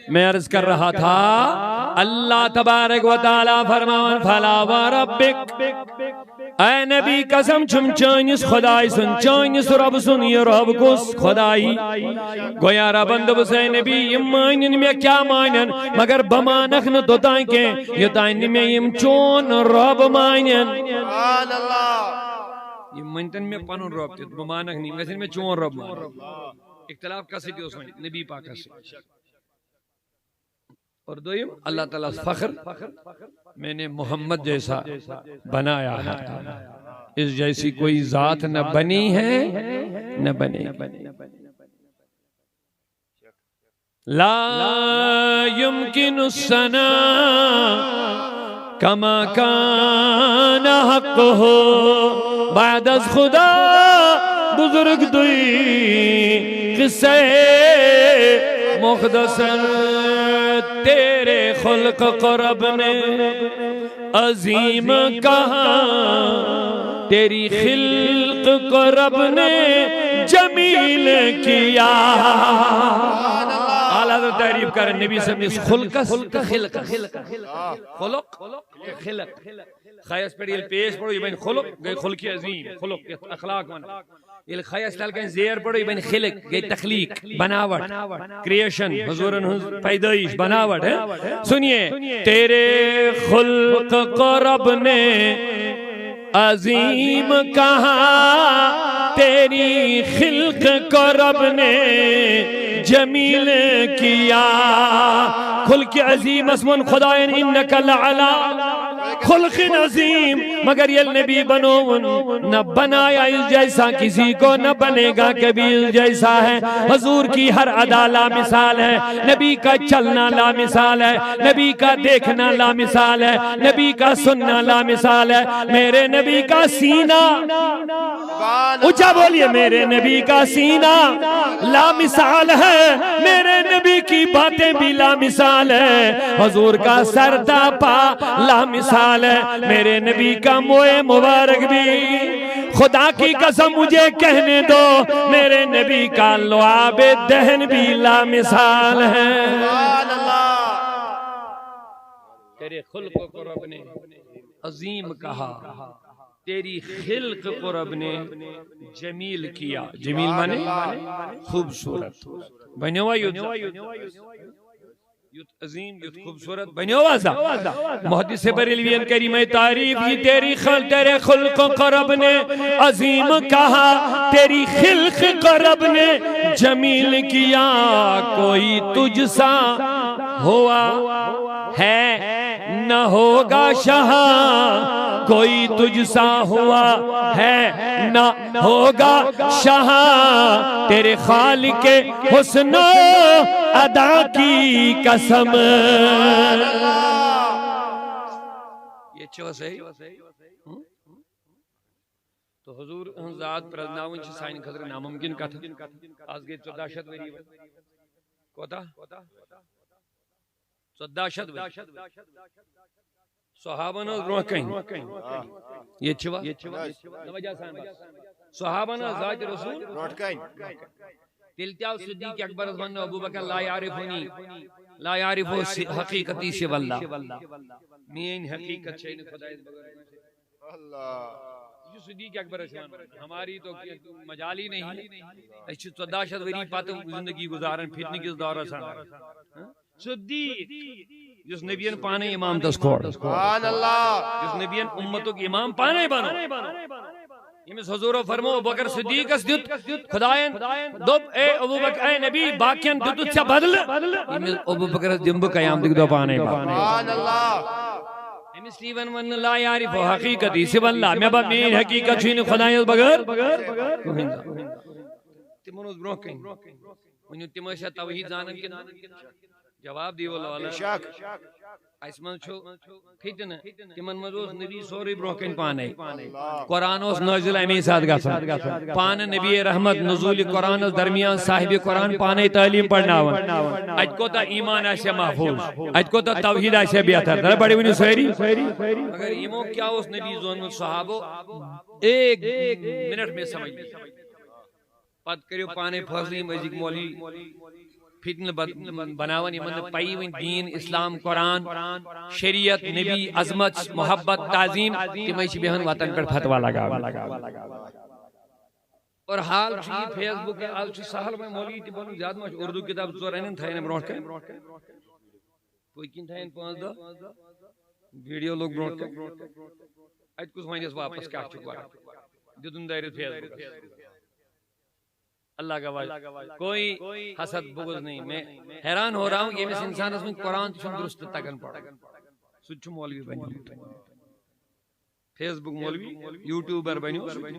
میں عرض کر رہا تھا، اللہ تبارک و تعالیٰ فرماون، "فلا و ربک"، اے نبی، قسم چھُم چٲنِس خۄداے سُنٛد، چٲنِس رۄب سُنٛد، یہِ رۄب کُس خۄداے؟ گویا رۄبن دوٚپُس، اے نبی، یِم مانن مےٚ کیٛاہ مانن، مگر بہٕ مانکھ نہٕ توٚتام کینٛہہ، یوٚتام نہٕ مےٚ یِم چون رۄب مانن۔ سبحان اللہ۔ یِم مٲنتن مےٚ پنُن رۄب تہِ، بہٕ مانکھ نہٕ، یِم گژھن مےٚ چون رۄب مانُن۔ اختلاف کس سۭتۍ اوس وۄنۍ؟ نبی پاکس سۭتۍ۔ اور دویم، اللہ تعالیٰ فخر، "میں نے محمد جیسا بنایا ہے، اس جیسی کوئی ذات نہ بنی ہے، نہ بنے گی۔" لا يمكن الثناء كما كان حقه۔ بعد از خدا بزرگ دوئی، قصہ مختصر، تیرے خلق قرب نے عظیم کہا، تیری خلق کو رب نے جمیل کیا۔ اعلیٰ حضرت تعریف کرن نبی صٲبنِس خلقس تہٕ خلقس۔ خلق، خلق۔ خیس پٮ۪ٹھ ییٚلہِ پیش پڑو، یہِ بنہِ خلق، گٔے خلق عظیم، خلق یتھ اخلاق ونان۔ ییٚلہِ خیس تل کنہِ زیر پڑو، یہِ بنہِ خلق، گٔے تخلیق، بناوٹ، کریشن، حضورن ہٕنٛز پیدٲیش، بناوٹ ہے۔ سنیے، تیرے خلق کو رب نے عظیم کہا، تیری خلق کو رب نے جمیل کیا۔ خلق عظیمس ووٚن خداین، "انک لعلی خلق عظیم"، مگر ییٚلہِ نبی بنووُن، نہ بنایا اس جیسا کسی کو، نہ بنے گا کبھی اس جیسا ہے۔ حضور کی ہر ادا لامثال ہے، نبی کا چلنا لامثال ہے، نبی کا دیکھنا لامثال ہے، نبی کا سننا لامثال ہے۔ میرے نبی کا سینہ، اونچا بولیے، میرے نبی کا سینہ لامثال ہے، میرے نبی کی باتیں بھی لامثال ہے، حضور کا سر تا پا لامثال ہے، میرے نبی کا موئے مبارک بھی۔ خدا کی قسم، مجھے کہنے دو، میرے نبی کا لعاب دہن بھی لامثال ہے۔ سبحان اللہ۔ تیرے خلق کو رب نے عظیم کہا، تیری خلق کو رب نے جمیل کیا۔ جمیل معنی خوبصورت۔ بنیوا یوت، یوت عظیم، یوت خوبصورت بنیوا زا۔ محدث بریلوین کریمہ تعریف کی، تیری خل-، تیرے خلق کو رب نے عظیم کہا، تیری خلق کو رب نے جمیل کیا۔ کوئی تجھ سا ہوا ہے نہ ہوگا شہاں، کوئی تجھ سا ہوا ہے نہ ہوگا شہاں، تیرے خالق حسن و ادا کی قسم۔ یہ چھو صحیح؟ ہم؟ تو حضور ہٕنٛز ذات پرزناوٕنۍ چھِ سانہِ خٲطرٕ ناممکن کتھ۔ از گٔے ژۄداہ شیٚتھ ؤری۔ کوتاہ؟ ژۄداہ شیٚتھ ؤری۔ صحابن ٲس برونٛہہ کنہِ۔ ییٚتہِ چھِ وا؟ توجہ سان بس۔ صحابن ٲس ذات رسول۔ برونٛٹھ کنہِ۔ تیٚلہِ تہِ آو صدیق اکبرس وننہٕ، ابو بکر لا یعرفنی، لا یعرف س-، حقیقتی سوی اللہ۔ میٲنۍ حقیقت چھے نہٕ خدایس بغٲر کٲنٛسہِ۔ اللہ۔ یہ صدیق اکبر عثمان، ہماری تو مجال ہی نہیں۔ اچھا، ژۄداہ شیٚتھ ؤری پتہٕ زندگی گزاران، فتنہٕ کِس دورس اندر۔ ہاں؟ صدیق، یُس نبیَن پانے امام دس کھوڑ۔ سبحان اللہ۔ یُس نبیَن امتُک امام پانے بنو۔ ییٚمِس حضورو فرمو ابو بکر صدیقس دیُت خداین، دوٚپ، "اے ابو بکر، اے نبی، باقین دیُتُتھ ژےٚ بدلہٕ؟" ییٚمِس ابو بکرس دِمہٕ بہٕ قیامتٕکۍ دۄہ پانے بدلہٕ۔ سبحان اللہ۔ أمِس یی وۄنۍ وننہٕ، "لا یعرف حقیقتی سوی اللہ"، مےٚ بہ میٲنۍ حقیقت چھُے نہٕ خدایس بغٲر کٕہٕنۍ زانان۔ تِمن اوس برونٛہہ کنہِ۔ ؤنِو، تِم ٲسیا توحید زانان کِنہٕ؟ جواب دِیِو اللہ۔ بے شک۔ اَسہِ منٛز چھُ فتنہٕ، تِمن منٛز اوس نبی سورُے برونٛہہ کنہِ پانے۔ قرآن اوس نٲزِل اَمے ساتہٕ گژھان۔ پانہٕ نبی رحمت نزول قرآنس درمیان صاحب قرآن پانے تعلیٖم پرناوان۔ اَتہِ کوٗتاہ ایمان آسہِ ہا محفوظ، اَتہِ کوٗتاہ توحید آسہِ ہا بہتر۔ تَلہٕ بڑے ؤنِو سٲری۔ مگر یِمو کیٛاہ اوس نبی زونمُت صحابو؟ ایک منٹ میں سمجھ لیجیے۔ پتہٕ کٔرِو پانے فٲصلہٕ، یِم أزِکۍ مولوی فتنہٕ بد-، بناوان، یِمن نہٕ پَیی وۄنۍ دیٖن، اسلام، قرآن، شریعت، نبی، عظمت، محبت، تعظیم، تِمے چھِ بیٚہوان وتن پٮ۪ٹھ فتوا لگاوان۔ اور حال چھُ یہِ، فیس بُک آز چھُ سہل وۄنۍ، مولوی تہِ بنُن زیادٕ ما چھُ، اردو کِتاب زٕ ژور انن تھاین برونٛٹھ کنہِ، پٔتۍ کِنۍ تھاین پانٛژھ دہ ویڈیو لوگ برونٛٹھ کنہِ۔ اتہِ کُس ونٮ۪س واپس کیٛاہ چھُکھ ونان؟ دیُتُن دٲرِتھ فیس بُکس۔ اللہ گواہ، کوئی حسد بغض نہیں۔ میں حیران ہو رہا ہوں، ییٚمِس انسانس وۄنۍ قرآن تہِ چھُنہٕ درست تگان پرُن، سُہ تہِ چھُ مولوی بنیومُت۔ فیس بُک مولوی، یوٹیوبر بنیو سُہ تہِ۔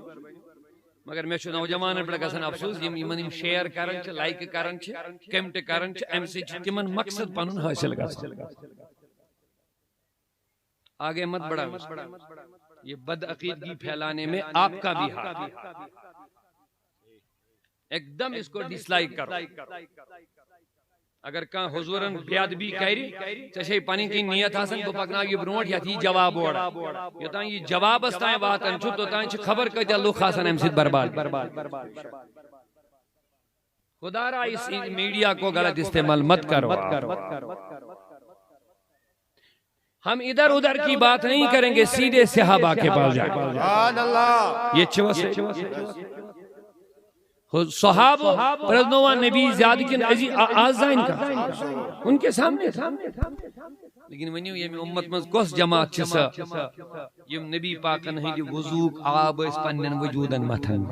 مگر مےٚ چھُ نوجوانن پٮ۪ٹھ گژھان افسوس، یِم یِمن یِم شیئر کران چھِ، لائک کران چھِ، کمنٹ کران چھِ، امہِ سۭتۍ چھُ تِمن مقصد پنُن حٲصِل گژھان۔ آگے مت بڑھاؤ اس کو۔ یہ بدعقیدگی پھیلانے میں آپ کا بھی ہاتھ۔ ایک دم اس کو ڈس لائک کرو۔ اگر کانٛہہ حضورن بے ادبی کرِ، ژےٚ چھے پنٕنۍ کِنۍ نیت آسان، بہٕ پکناو یہِ برونٛٹھ، یتھ یی جواب اورٕ۔ یوٚتام یہِ جوابس تام واتان چھُ، توٚتام چھِ خبر کۭتیاہ لُکھ آسان امہِ سۭتۍ برباد۔ خدا را اس میڈیا کو غلط استعمال مت کرو۔ ہم ادھر ادھر کی بات نہیں کریں گے، سیدھے صحابہ کے پاس جائیں گے۔ سبحان اللہ۔ یہ چھ وس-، ہو-، صحابہ پرزنوا نبی زیادٕ کِنہٕ أزی آ-، آز زانہِ کانٛہہ؟ ان کے سامنے تھا۔ لیکن ؤنِو، ییٚمہِ اُمت منٛز کۄس جماعت چھِ سۄ، یِم نبی پاکن ہٕنٛدِ وضوٗک آب ٲسۍ پننٮ۪ن وجوٗدن متھان؟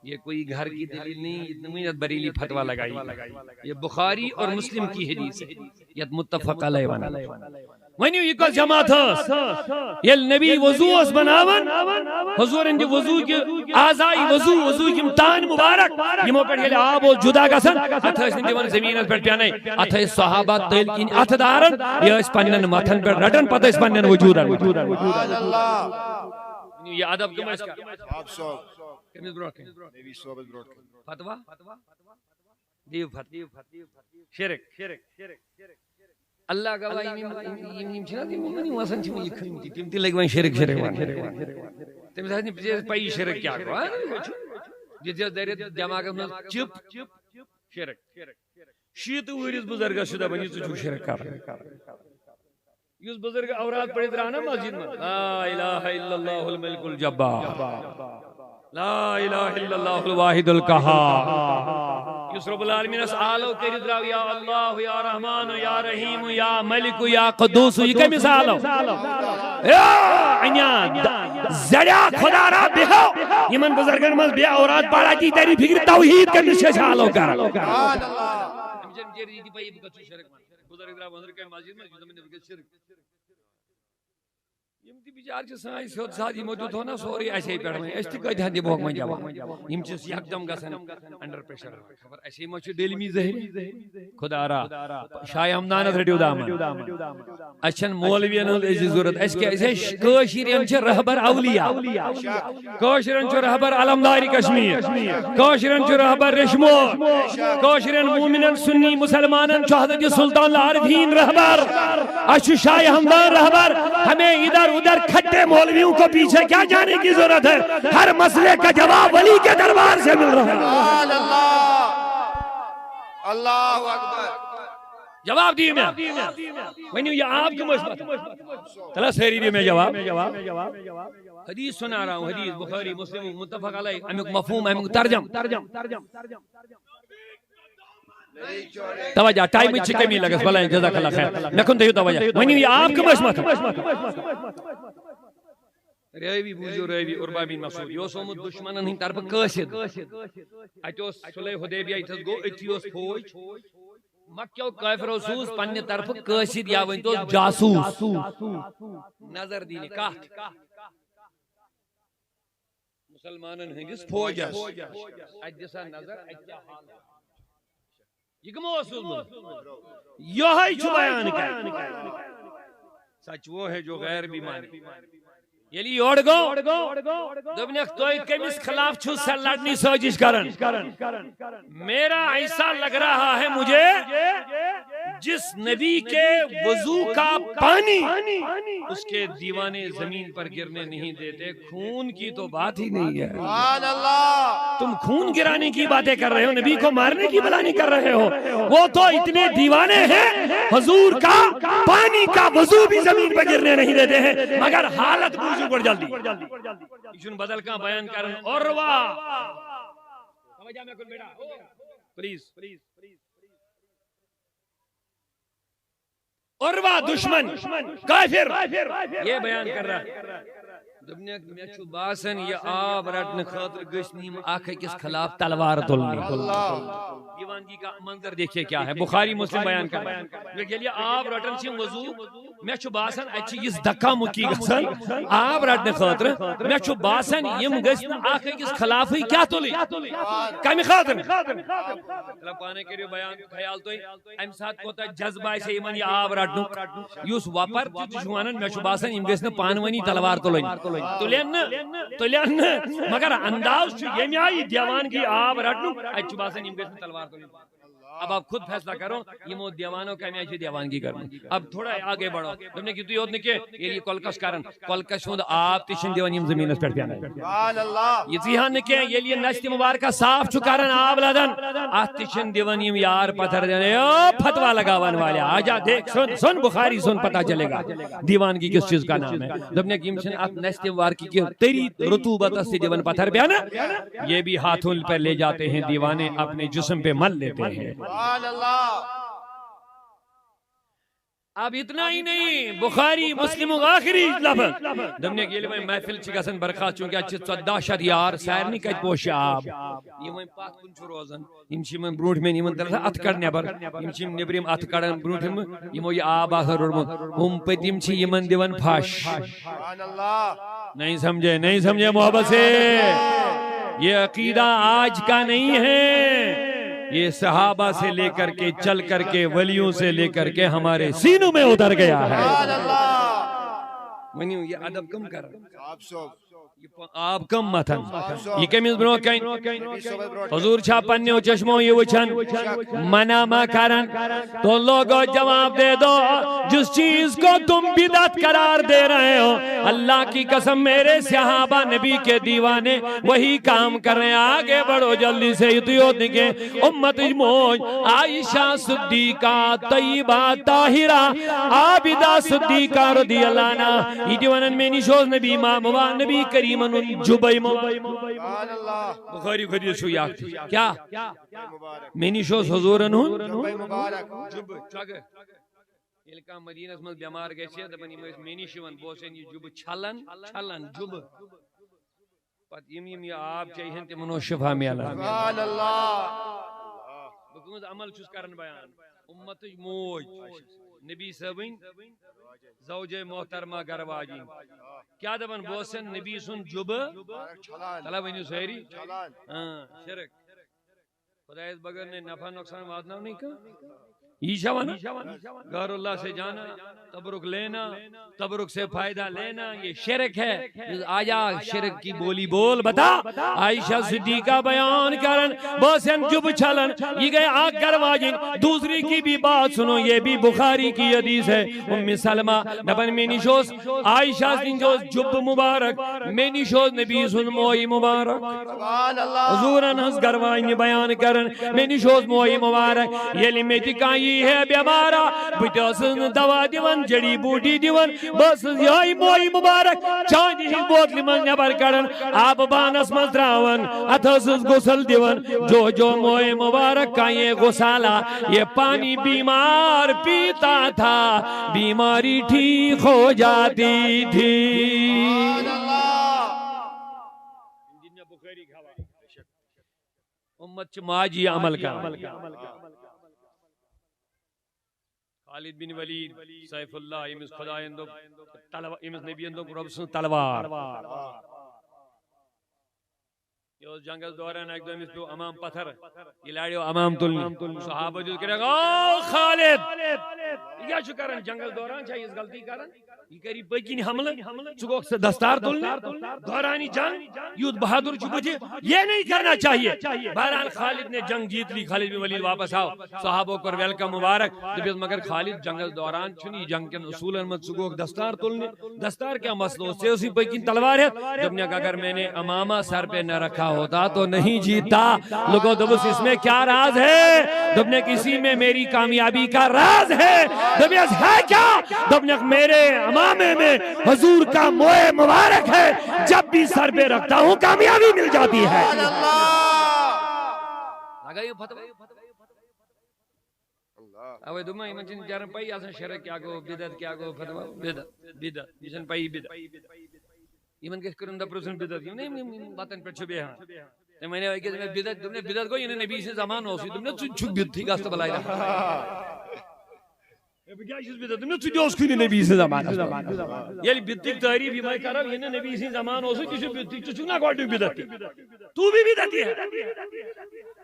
یہ کوئی گھر کی دلیل نہیں، یہ نہیں بریلی فتوا لگائی۔ یہ بخاری اور مسلم کی حدیث ہے، یتھ متفق علیہ ونان۔ ؤنِو، یہِ کۄس جماعت ٲس؟ ییٚلہِ نبی وضو اوس بناوان، حضورن دِ وضو کہِ اعضاء وضو، وضو یِم تان مبارک، یِمو پٮ۪ٹھ ییٚلہِ آب اوس جدا گژھان، اتھ ٲسۍ نہٕ دِوان زٔمیٖنس پٮ۪ٹھ پینے، اتھ ٲسۍ صحابہ تٔلۍ کِنۍ اتھٕ داران، یہِ ٲسۍ پننٮ۪ن متھن پٮ۪ٹھ رٹان، پتہٕ ٲسۍ پننٮ۪ن وجوٗدن۔ سبحان اللہ۔ ؤنِو، یہِ ادب کٔمۍ ٲسۍ کران؟ صاحب صٲب۔ کٔمِس برونٛٹھ کَنہِ؟ نبی صٲبس برونٛٹھ کَنہِ۔ فتوا؟ دیو فتوا۔ شرک۔ اللہ گواہ، یِم، یِم، یِم، یِم چھِنہٕ حظ، یِم، یِم، یِم وَسان چھِ یِم یِتھ کٔنۍ تہِ، تِم تہِ لٔگۍ وۄنۍ شرک، شرک وَننہِ۔ تٔمِس آسہِ نہٕ بِچٲرِس پَیی شرک کیٛاہ گوٚو، ہا؟ دِژ یَس دٲرِتھ دٮ۪ماغَس منٛز چِپ، شرک۔ شیٖتہٕ وُہرِس بُزرگَس چھُ دَپان، یہِ ژٕ چھُکھ شرک کَران۔ یُس بُزرگ اوراد پٔرِتھ درٛاو نا مسجد منٛز، لا الہ الا اللہ الملک الجبار، لا الہ الا اللہ الواحد القہار۔ یُس رب العالمینس آلو کٔرِتھ درٛاو، یا اللہ، یا رحمان، یا رحیم، یا ملک، یا قدوس، یہِ کٔمِس آلو؟ یا انیا، زڑیا خدا را بہو۔ یِمن بُزرگن منٛز بے اوراد پڑا کی تیری فکر توحید کٔمِس چھِ أسۍ آلو کران؟ بُزرگ درٛاو أنٛدرٕ کَنہِ مسجد منٛز، یہِ چھُ دَپان، یہِ گژھِ شرک۔ یِم تہِ بِچارٕ چھِ سٲنۍ سیوٚد سادٕ، یِمو دیُت ہو نا سورُے اَسے پٮ۪ٹھ وۄنۍ، أسۍ تہِ کۭتِہَن دِمہوکھ وۄنۍ جواب؟ یِم چھِ یَکدَم گژھان under pressure۔ خبر اَسے ما چھُ ڈیلمی زہری؟ خدا را، شاہ ہمدانَس رٔٹِو دامن۔ اَسہِ چھَنہٕ مولوِیَن ہٕنٛز أزِچ ضوٚرَتھ، اَسہِ کیٛاہ، اَسہِ ہے کٲشِرٮ۪ن چھِ رہبر اولیاء۔ کٲشرٮ۪ن چھُ رہبر علمدار کشمیر، کٲشرٮ۪ن چھُ رہبر ریشمور، کٲشرٮ۪ن مومنن سنی مسلمانن چھُ حضرت سلطان العارفین رہبر، اَسہِ چھُ شاہ ہمدان رہبر۔ ہمیں ادھر ادھر کھٹے مولویوں کو پیچھے کیا جانے کی ضرورت ہے؟ ہر مسئلے کا جواب ولی کے دربار سے مل رہا ہے۔ سبحان اللہ۔ اللہ اکبر۔ جواب دِیِو مےٚ۔ ؤنِو، یہِ آب کٔمۍ ٲسۍ پَتہٕ؟ تَلہ سٲری دِیِو مےٚ جواب۔ حدیث سنا رہا ہوں، حدیث بخاری، مسلم، متفق علیہ، اَمیُک مفہوم، اَمیُک ترجم۔ توجہ، ٹائمٕچ چھِ کمی لگس، بلائیں، جزاک اللہ خیر۔ مےٚ کُن تھٲیِو توجہ۔ ؤنِو، یہِ آب کٔمۍ ٲسۍ مَتھ؟ رٲوی بوٗزِو، رٲوی عُروا بن مسعود، یہِ اوس آمُت دُشمنن ہٕنٛدِ طرفہٕ قٲصد۔ اَتہِ اوس صلح حدیبیہ، ییٚتہِ حظ گوٚو، أتھی اوس فوج۔ مکہ کیو کٲفرو سوٗز پننہِ طرفہٕ قٲصد، یا ؤنۍ تو جاسوٗس، نظر دِنہِ کتھ؟ مسلمانن ہٕنٛدِس فوجس۔ اتہِ دِسا نظر، اتہِ کیٛاہ حال؟ یہِ کٕمو اوس سوٗزمُت؟ یِہوٚے چھُ بیان کران۔ سچ وہ ہے جو غیر بھی مانے۔ ییٚلہِ یورٕ گوٚو، دوٚپنکھ، "تُہۍ کٔمِس خلاف چھِو سا لڑنٕچ سٲزِش کران؟ میرا ایسا لگ رہا ہے مجھے، جس نبی کے وضو کا پانی اس کے دیوانے زمین پر گرنے نہیں دیتے، خون کی تو بات ہی نہیں ہے۔" سبحان اللہ۔ تم خون گرانے کی باتیں کر رہے ہو، نبی کو مارنے کی پلاننگ کر رہے ہو۔ وہ تو اتنے دیوانے ہیں، حضور کا پانی کا وضو بھی زمین پہ گرنے نہیں دیتے ہیں۔ مگر حالت بوٗزِو گۄڈٕ جلدی۔ یہِ چھُنہٕ بدل کانٛہہ بیان کران۔ عُروا۔ توجہ مےٚ کُن بیٹا۔ پلیز۔ عُروا دُشمن، کافر، یہ بیان کر رہا۔ دوٚپنَکھ، مےٚ چھُ باسان، یہِ آب رٹنہٕ خٲطرٕ گٔژھۍ نہٕ یِم اکھ أکِس خلاف تلوار تُلنہِ۔ اللہ۔ دیوانگی کا منظر دیکھیے کیا ہے، بخاری مسلم بیان کر رہا ہے۔ ییٚلہِ یہِ آب رٹان چھِ وضو، مےٚ چھُ باسان، اَتہِ چھِ یِژھ دکا مُکی گژھان، آب رٹنہٕ خٲطرٕ۔ مےٚ چھُ باسان، یِم گٔژھۍ نہٕ اکھ أکِس خلافٕے کیٛاہ تُلٕنۍ؟ کَمہِ خٲطرٕ؟ مطلب، پانے کٔرِو بیان، خیال تُہۍ۔ امہِ ساتہٕ کوٗتاہ جذبہٕ آسہِ ہے یِمن یہِ آب رٹنُک، یُس وۄپر تہِ چھُ ونان، مےٚ چھُ باسان، یِم گژھِ نہٕ پانہٕ ؤنی تلوار تُلٕنۍ۔ تُلن نہٕ، تُلن نہٕ، مگر انداز چھُ ییٚمہِ آیہِ دیوانگی آب رٹنُک، اتہِ چھُ باسان، یِم گژھِ نہٕ تلوار تُلٕنۍ۔ اب آپ خود فیصلہ کرو، یِمو دیوانو کمہِ آیہِ چھِ دیوانگی کٔرمٕژ۔ اب تھوڑا آگے بڑھو۔ دوٚپنَکھ، یُتُے یوت نہٕ کینٛہہ، ییٚلہِ یہِ کۄلکس کرن، کۄلکس ہُنٛد آب تہِ چھِنہٕ دِوان یِم زٔمیٖنَس پٮ۪ٹھ پٮ۪نہٕ۔ سبحان اللہ۔ یِژٕے ہن نہٕ کینٛہہ، ییٚلہِ یہِ نستِ مُبارکہ صاف چھُ کران، آب لدان، اَتھ تہِ چھِنہٕ دِوان یِم یار پتھر دِنہٕ۔ اے او فتوا لگاون والے، آ جا دیکھ، سن، سن بخاری سن، پتہ چلے گا دیوانگی کس چیز کا نام ہے۔ دوٚپنَکھ، یِم چھِنہٕ اَتھ نستِ مُبارکہِ کہِ تٔری رطوبتس تہِ دِوان پتھر پٮ۪نہٕ، یہ بھی ہاتھوں پر لے جاتے ہیں دیوانے، اپنے جسم پہ مل لیتے ہیں۔ سبحان اللہ۔ اب اتنا ہی نہیں، بخاری مسلم آخری لفظ۔ دوٚپنَکھ، ییٚلہِ وۄنۍ محفل چھِ گژھان برخاست، چوٗنٛکہِ اَتہِ چھِ ژۄداہ شیٚتھ یار، سارنٕے کَتہِ پوشہِ آب؟ یِم وۄنۍ پَتھ کُن چھُ روزان، یِم چھِ یِمَن برٛونٛٹھ مٮ۪ن، یِمَن تَران اَتھٕ کَڑ نٮ۪بر، یِم چھِ یِم نیٚبرِم اَتھٕ کَڑان برٛونٛٹھ یِم، یِمو یہِ آب آسان روٚٹمُت، ہُم پٔتِم چھِ یِمَن دِوان پھش۔ سبحان اللہ۔ نہیں سمجھے، نہیں سمجھے محبت سے۔ یہ عقیدہ آج کا نہیں ہے، یہ صحابہ سے لے کر کے، چل کر کے، ولیوں سے لے کر کے ہمارے سینوں میں اتر گیا ہے۔ سبحان اللہ۔ ؤنِو، یہِ ادب کم کر؟ صاحب صٲب۔ یہِ پ-، آب کم متھن؟ یہِ کٔمِس برونٛہہ کنہِ؟ نبی صٲبس برونٛہہ کنہِ۔ حضور چھا پننیو چشمو یہِ وٕچھان؟ منع ما کرن؟ تو لوگو جواب دے دو، جس چیز کو تم بدعت قرار دے رہے ہو، اللہ کی قسم، میرے صحابہ نبی کے دیوانے وہی کام کر رہے ہیں۔ آگے بڑھو جلدی سے، یُتُے یوت نہٕ کینٛہہ، امت موج عائشہ صدیقہ، طیبہ طاہرہ، عابدہ صدیقہ رضی اللہ عنہا، یہِ تہِ ونان، مےٚ نِش اوس نبی ما-، مبا-، نبی کریمن ہُنٛد جُبے مبارک۔ سبحان اللہ۔ بخاری حدیث چھُ یہِ اکھ۔ کیا؟ مبارک۔ مےٚ نِش اوس حضوٗرن ہُنٛد۔ جُبے مبارک۔ جُبہٕ، چۄگہٕ۔ ییٚلہِ کانٛہہ مدیٖنس منٛز بٮ۪مار گژھِ، دَپان، یِم ٲسۍ مےٚ نِش یِوان، بہٕ اوسُس یہِ جُبہٕ چھلان، چھلان جُبہٕ۔ پتہٕ یِم، یِم یہِ آب چیٚیہِ ہن، تِمن اوس شفا میلان۔ سبحان اللہ۔ بہٕ کٕہٕنٛز عمل چھُس کران بیان؟ اُمتٕچ موج، نبی صٲبٕنۍ زوجے محترمہ گرٕ واجِنۍ۔ کیٛاہ دَپان؟ بہٕ اوسَن نبی سُنٛد جُبہٕ چھلان۔ تَلہ ؤنِو سٲری۔ چھلان۔ ہاں، شرک۔ خدایس بغٲر نے نفع نۄقصان واتناونٕے کانٛہہ۔ یی چھا ونان؟ غیر اللہ سے جانا، تبرک لینا، تبرک سے فائدہ لینا، یہ شرک ہے۔ آیا شرک کی بولی بول بتا۔ عائشہ صدیقہ بیان کرن، بہٕ اوسَن جُبہٕ چھلان، یہ گئے آگ گرٕ واجِنۍ۔ دوسری کی بھی بات سنو، یہ بھی بخاری کی حدیث ہے۔ ام سلمہ دپان، مےٚ نِش اوس عائشہ سٕنٛدِ اوس جُبہٕ مبارک، مےٚ نِش اوس نبی سُنٛد موے مبارک۔ سبحان اللہ۔ حضوٗرن ہٕنٛز گرٕ واجنہِ بیان کران، مےٚ نِش اوس موے مبارک۔ ییٚلہِ مےٚ تہِ کانٛہہ یی ہے بٮ۪مارا، بہٕ تہِ ٲسٕس نہٕ دوا دِوان، جڑی بوٗٹی دِوان، بہٕ ٲسٕس یِہوٚے موے مبارک چانہِ ہِنٛز بوتلہِ منٛز نٮ۪بر کڑان، آبہٕ بانس منٛز ترٛاوان، اتھ ٲسٕس غسل دِوان۔ جو جو موئے مبارک کا یہ غسالہ، یہ پانی بیمار پیتا تھا، بیماری ٹھیک ہو جاتی تھی۔ امت چھ ماجی عمل کران۔ خالد بن ولید، سیف اللہ، ییٚمِس خدایَن دوٚپ تلوا-، ییٚمِس نبیَن دوٚپ رۄب سٕنٛز تلوار۔ یہِ اوس جنگس دوران، اکہِ دۄہ أمِس پیوٚو امام پتھر، یہِ لاریو امام تُلنہِ۔ صحابہ دیُت کران، "او خالد، یہِ کیٛاہ چھُ کران؟ جنگس دوران چھا یِژھ غلطی کران؟ یہِ کری پٔتۍ کِنۍ حملہٕ، ژٕ گوٚکھ سُہ دستار تُلنہِ، دوران جنگ، یُتھ بہادر چھُ بُتھِ، یہ نہیں کرنا چاہیے۔" بہرحال خالد نے جنگ جیت لی، خالد بن ولید واپس آو، صحابو کوٚر ویلکم مبارک، دوٚپُس، "مگر خالد، جنگس دوران چھُنہٕ یہِ جنگ کٮ۪ن اصوٗلن منٛز، ژٕ گوٚکھ دستار تُلنہِ، دستار کیا مسئلہ اوس؟ ژےٚ ٲسٕے پٔتۍ کِنۍ تلوار ہٮ۪تھ۔" دوٚپنَکھ، "اگر میں نے عمامہ سر پہ نہ رکھا ہوتا تو نہیں جیتتا۔" لوگوں، دوٚپُس، "اس میں کیا راز ہے؟" دوٚپنَکھ، "اسی میں میری کامیابی کا راز ہے۔" دوٚپمَس، "ہے کیا؟" دوٚپنَکھ، "میرے عمامے میں حضور کا موئے مبارک ہے، جب بھی سر پہ رکھتا ہوں کامیابی مل جاتی ہے۔" لگٲیِو فتوا۔ اوے دوٚپمَے، یِمن چھِنہٕ بِچارن پَیی آسان شرک کیٛاہ گوٚو، بدعت کیٛاہ گوٚو، فتوا، بدعت، بدعت، یہِ چھَنہٕ پَیی بدعت۔ یِمن گژھِ کٔرِن دَ پرٛژھُن بدعت، یِم نہٕ یِم، یِم، یِم وَتَن پٮ۪ٹھ چھِ بیٚہان۔ تٔمۍ وَنیو أکِس، دوٚپنَس، "بدعت"، دوٚپنَس، "بدعت گوٚو، یہِ نہٕ نبی سٕنٛدِ زمانہٕ اوسُے۔" دوٚپنَس، "ژٕ چھُکھ بدعتٕے، گژھ تہٕ بَلاے رَٹھ۔" ہے، بہٕ کیٛازِ چھُس بدعت؟ دوٚپنَس، "ژٕ تہِ اوسکھٕے نہٕ نبی سٕنٛدِ زمانَس منٛز۔" ییٚلہِ بدعتٕکۍ تعریٖف یِمَے کَرو، یہِ نہٕ نبی سٕنٛدِ زمانہٕ اوسُے، تہِ چھُ بدعتٕے، ژٕ چھُکھ نا گۄڈٕنیُک بدعتی۔ تو بھی بدعتی ہے۔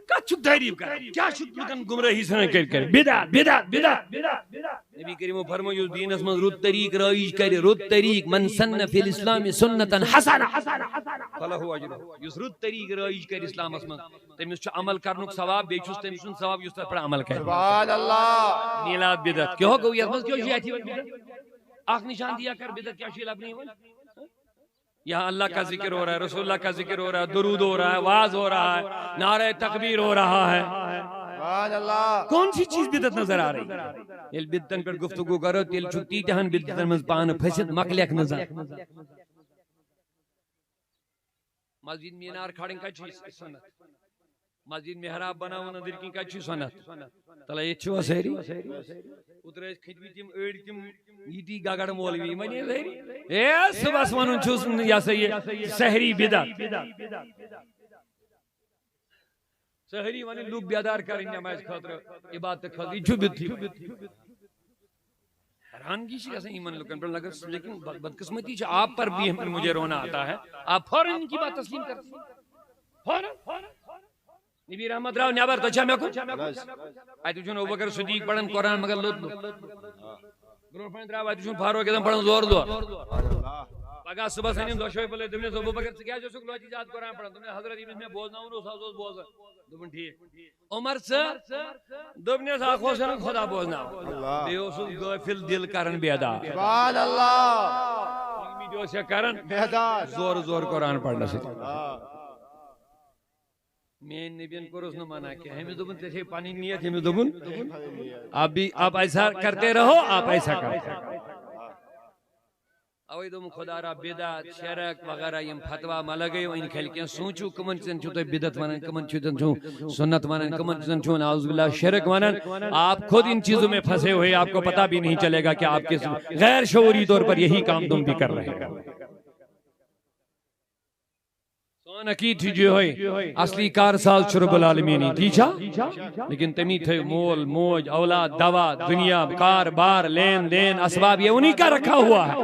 کتھ چھُکھ تعریف کران؟ کیٛاہ چھُکھ لُکن گمراہی سان کٔرِتھ کران؟ بدعت، بدعت، بدعت، بدعت، بدعت۔ نبی کریم فرمو، یُس دیٖنس منٛز رُت طریٖقہٕ رٲیِج کرِ، رُت طریٖقہٕ، من سن فی الاسلام سنتن حسنہ فلہ اجرہ۔ یُس رُت طریٖقہٕ رٲیِج کرِ اسلامس منٛز، تٔمِس چھُ عمل کرنُک ثواب، بیٚیہِ چھُس تٔمۍ سُنٛد ثواب یُس تتھ پٮ۪ٹھ عمل کرِ۔ سبحان اللہ۔ میلاد بدعت۔ کیٛاہ گوٚو یتھ منٛز؟ کیٛاہ چھُ یتھ یِوان بدعت؟ اکھ نشان دیا کر، بدعت کیٛاہ چھُ یہِ لبنہٕ یِوان؟ یہاں اللہ کا ذکر ہو رہا ہے، رسول اللہ کا ذکر ہو رہا ہے، درود ہو رہا ہے، واز ہو رہا ہے، نعرہ تکبیر ہو رہا ہے۔ سبحان اللہ۔ کون سی چیز بدعت نظر آ رہی ہے؟ ییٚلہِ بدعتن پٮ۪ٹھ گفتگو کرو، تیٚلہِ چھُ تیٖتیٛاہن بدعتن منٛز پانہٕ پھٔسِتھ مۄکلیکھ نہٕ زانٛہہ۔ مسجد مینار کھڑٕنۍ کتہِ چھِ سنت؟ مسجد محراب بناوُن أنٛدٕرۍ کِنۍ کتہِ چھُ سنت؟ تلے ییٚتہِ چھِوا سٲری؟ اوترٕ ٲسۍ کھٔتۍ مٕتۍ تِم أڑۍ تِم ییٚتی گگڑ مولوی، یِمن یہِ سٲری۔ اے، صُبحس ونُن چھُس، یہِ ہسا یہِ سحری بدعت۔ سحری ونٕنۍ لُکھ بیدار کرٕنۍ نمازِ خٲطرٕ، عبادتہٕ خٲطرٕ، یہِ چھُ بدعتٕے۔ حیرانگی چھِ گژھان یِمن لُکن پٮ۪ٹھ، لگس، لیکن بد-، بدقسمتی چھِ، آپ پر بھی ہم، مجھے رونا آتا ہے، آپ فوراً ان کی بات تسلیم کرتے ہیں۔ فوراً۔ نبی رحمت درٛاو نٮ۪بر، تۄہہِ چھا مےٚ کُن؟ اَتہِ وٕچھُن ابوبکر صدیق پران قرآن، مگر لوٚت لوٚت۔ برونٛہہ پہن درٛاو، اَتہِ وٕچھُن فاروق اعظم پران زورٕ زورٕ۔ پگاہ صُبحس أنِن دۄشوے پلے، دوٚپنس، "ابوبکر، ژٕ کیٛازِ اوسُکھ لوتہِ زیادٕ قرآن پران؟" دوٚپنس، "حضرت، ییٚمِس مےٚ بوزناوُن اوس، سُہ حظ اوس بوزان۔" دوٚپُن، "ٹھیٖک۔" عمر ژٕ؟ دوٚپنس، "اکھ اوس نہٕ خدا بوزناوان، بیٚیہِ اوسُس غٲفِل دِل کران بیدار۔" سبحان اللہ۔ یہِ اوس یا کران بیدار۔ زورٕ زورٕ قرآن پرنس سۭتۍ۔ میٲنۍ نبین کوٚرُس نہٕ منع کینٛہہ۔ أمِس دوٚپُن، "ژےٚ چھے پنٕنۍ نیت؟" أمِس دوٚپُن، "آپ بھی، آپ ایسا کرتے رہو، آپ ایسا کرتے رہو۔" اوے دوٚپُن، خدا را بدعت، شرک وغیرہ یِم فتوا مہ لگٲیِو، أنۍ کھلۍ کینٛہہ سوٗنٛچِو، کٕمن چیٖزن چھِو تُہۍ بدعت ونان، کٕمن چیٖزن چھِو سنت ونان، کٕمن چیٖزن چھِو نعوذ باللہ شرک ونان۔ آپ خود ان چیزوں میں پھنسے ہوئے، آپ کو پتا بھی نہیں چلے گا کہ آپ کس غیر شعوری طور پر یہی کام تم بھی کر رہے ہیں۔ سون عقیٖد چھُ یِہوٚے، اصلی کار ساز چھُ رب العالمیٖنٕے، تی چھا؟ لیکن تٔمی تھٲوۍ مول، موج، اولاد، دوا، دُنیا، کار بار، لین دین، اسباب، یہ انہی کا رکھا ہوا ہے۔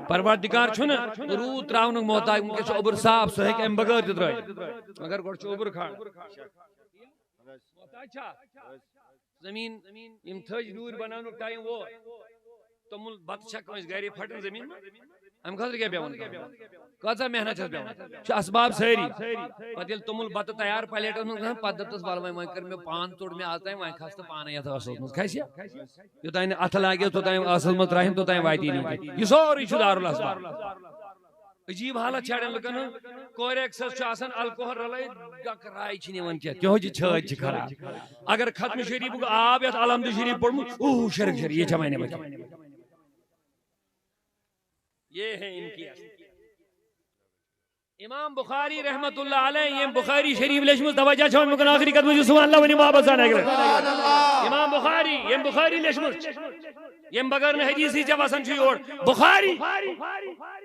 پروردگار چھُنہٕ روٗد ترٛاونُک محتاج، وٕنکیٚس چھُ اوٚبُر صاف، سُہ ہیٚکہِ اَمہِ بغٲر تہِ ترٛٲوِتھ، مگر گۄڈٕ چھُ اوٚبُر کھارُن۔ محتاج چھا؟ زٔمیٖن، یِم تھٔج ڈوٗرۍ بناونُک ٹایم ووت۔ توٚمُل بتہٕ چھا کٲنٛسہِ گرِ پھٹان زٔمیٖن منٛز؟ اَمہِ خٲطرٕ کیٛاہ پٮ۪وان کرُن؟ کۭژاہ محنت چھَس پٮ۪وان؟ چھِ اسباب سٲری۔ پتہٕ ییٚلہِ توٚمُل بتہٕ تیار پلیٹس منٛز گژھان، پتہٕ دَپتس، "وَلہٕ وۄنۍ، وۄنۍ کٔر مےٚ پان توٚڑ مےٚ آز تام، وۄنۍ کھس تہٕ پانے یتھ ٲسس منٛز۔" کھسہِ؟ یوٚتام نہٕ اتھٕ لاگٮ۪س، توٚتام ٲسس منٛز ترٛاوِ، توٚتام واتی نہٕ کینٛہہ۔ یہِ سورُے چھُ دارالاسباب۔ عجیب حالت چھِ اڑٮ۪ن لُکن ہٕنٛز۔ کورِ أکِس چھُ آسان الکوہل رلٲوِتھ، گکھ راے چھِ نِوان کینٛہہ، تِہو چھِ چھٲتۍ چھِ خراب۔ اگر ختم شریفُک آب یتھ الحمد شریف پوٚرمُت، اوہ، شرک شریف، یہِ چھا وۄنۍ نِوان کینٛہہ؟ یہ ہے ان کی اصل۔ امام بخاری رحمت اللہ علیہ، یِم بخاری شریف لیچھمٕژ، توجہ چھا وۄنۍ مےٚ کُن؟ آخری قدمہٕ چھُ سبحان اللہ ؤنِو واپس آنے۔ امام بخاری، یِم بخاری لیچھمٕژ۔ ییٚمہِ بغٲر نہٕ حدیثٕے ژےٚ وسان چھُ یور۔ بخاری۔